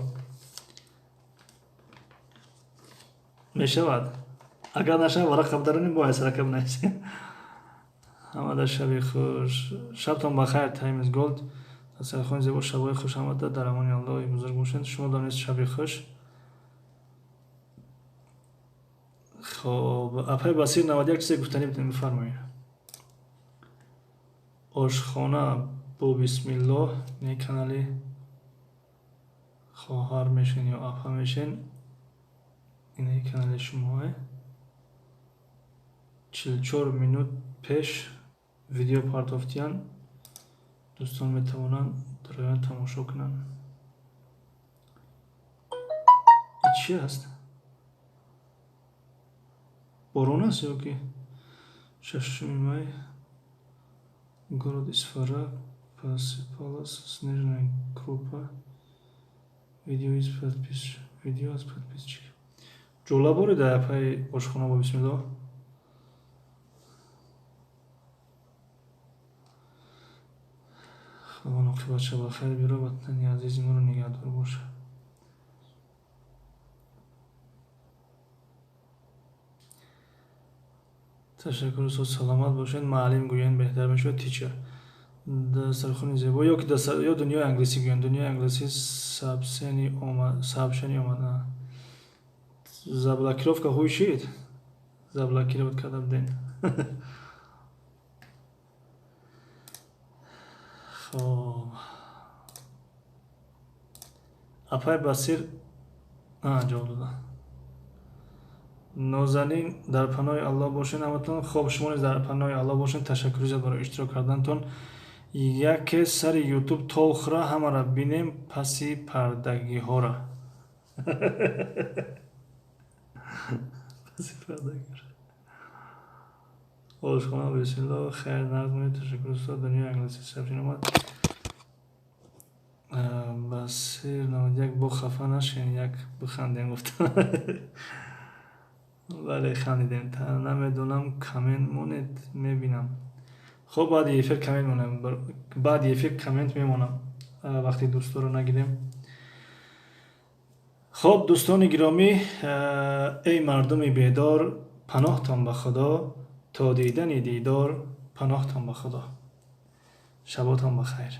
мешавад. Агар нашавад, варақа бдаронем, бояд сарака бинависем. Ҳамада шаби хуш, шабтон бахайр. Time is gold. Дастархони зебо, шабҳои хуш омада, дар амони Аллоҳи бузург бошед. Шумо донед, шаби хуш. Хоб, апаи Басир 91, чизе гуфтанӣ будем, бифармоед. Ошхона бо бисмиллоҳ, не канали хоҳар мешен ё апа мешен, ине канали шумоe. 44 минут пеш видео партофтиян, дӯстон метавонанд дароянд, тамошо кунанд. Чи аст? Борон аст ё ки? 6 май, город Исфара, посыпалась снежная крупа. Видео аз подписчик. Ҷола борида, апаи ошхона бо бисмиллоҳ? Худованд оқибатша ба хайр биёрад, ватани азизи моро нигаҳдор бошад. Ташаккур, устод, саломат бошед. Муаллим гӯянд беҳтар мешавад, teacher. Дастархони зебо ё ки ё дунёи англисӣ гӯянд. Дунёи англисӣ сообщение омад. Заблокировка ҳуй шид, заблокировать карда будем. Хоб, апай Басир ҷавоб дода. Нозанин, дар паноҳи Аллоҳ бошед ҳаматон. Хоб, шумо низ дар паноҳи Аллоҳ бошед. Ташаккури зиёд барои иштирок кардантон. Яке сари Ютуб толхра, ҳамаро бинем, паси пардагиҳора, паси пардагиҳора. Ошхона бисмиллоҳ, хайр, нағз. Ташаккур, устод. Дунёи англисӣ сообщение омад. Басир 91, бо хафа нашен, як бихандем гуфта. Бале, хандидем. Намедонам, коммент монед, мебинам. Хоб, баъди эфир коммент монем, баъди эфир коммент мемонам, вақти дӯсторо нагирем. Хоб, дӯстони гиромӣ, эй мардуми бедор, паноҳтон ба Худо, то дидани дидор, паноҳтон ба Худо, шаботон ба хайр.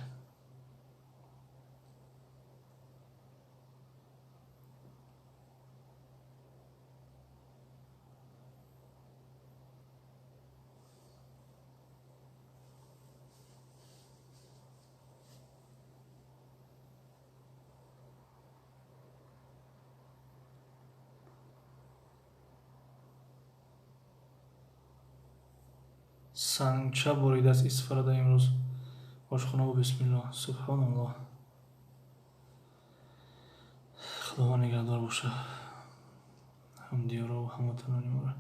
Сангча боридааст Исфарада имрӯз. Ошхона бо бисмиллоҳ. Субҳоналлоҳ. Худованд нигаҳдор боша ҳамдиёрову ҳамватанони моро.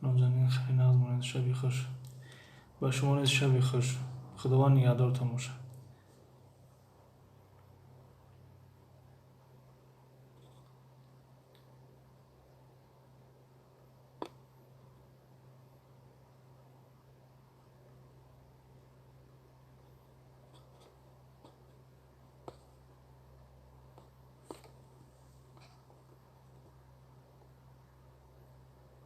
Нозанин, хеле нағз монед. Шаби хуш. Ба шумо низ шаби хуш. Худованд нигаҳдортон бошад.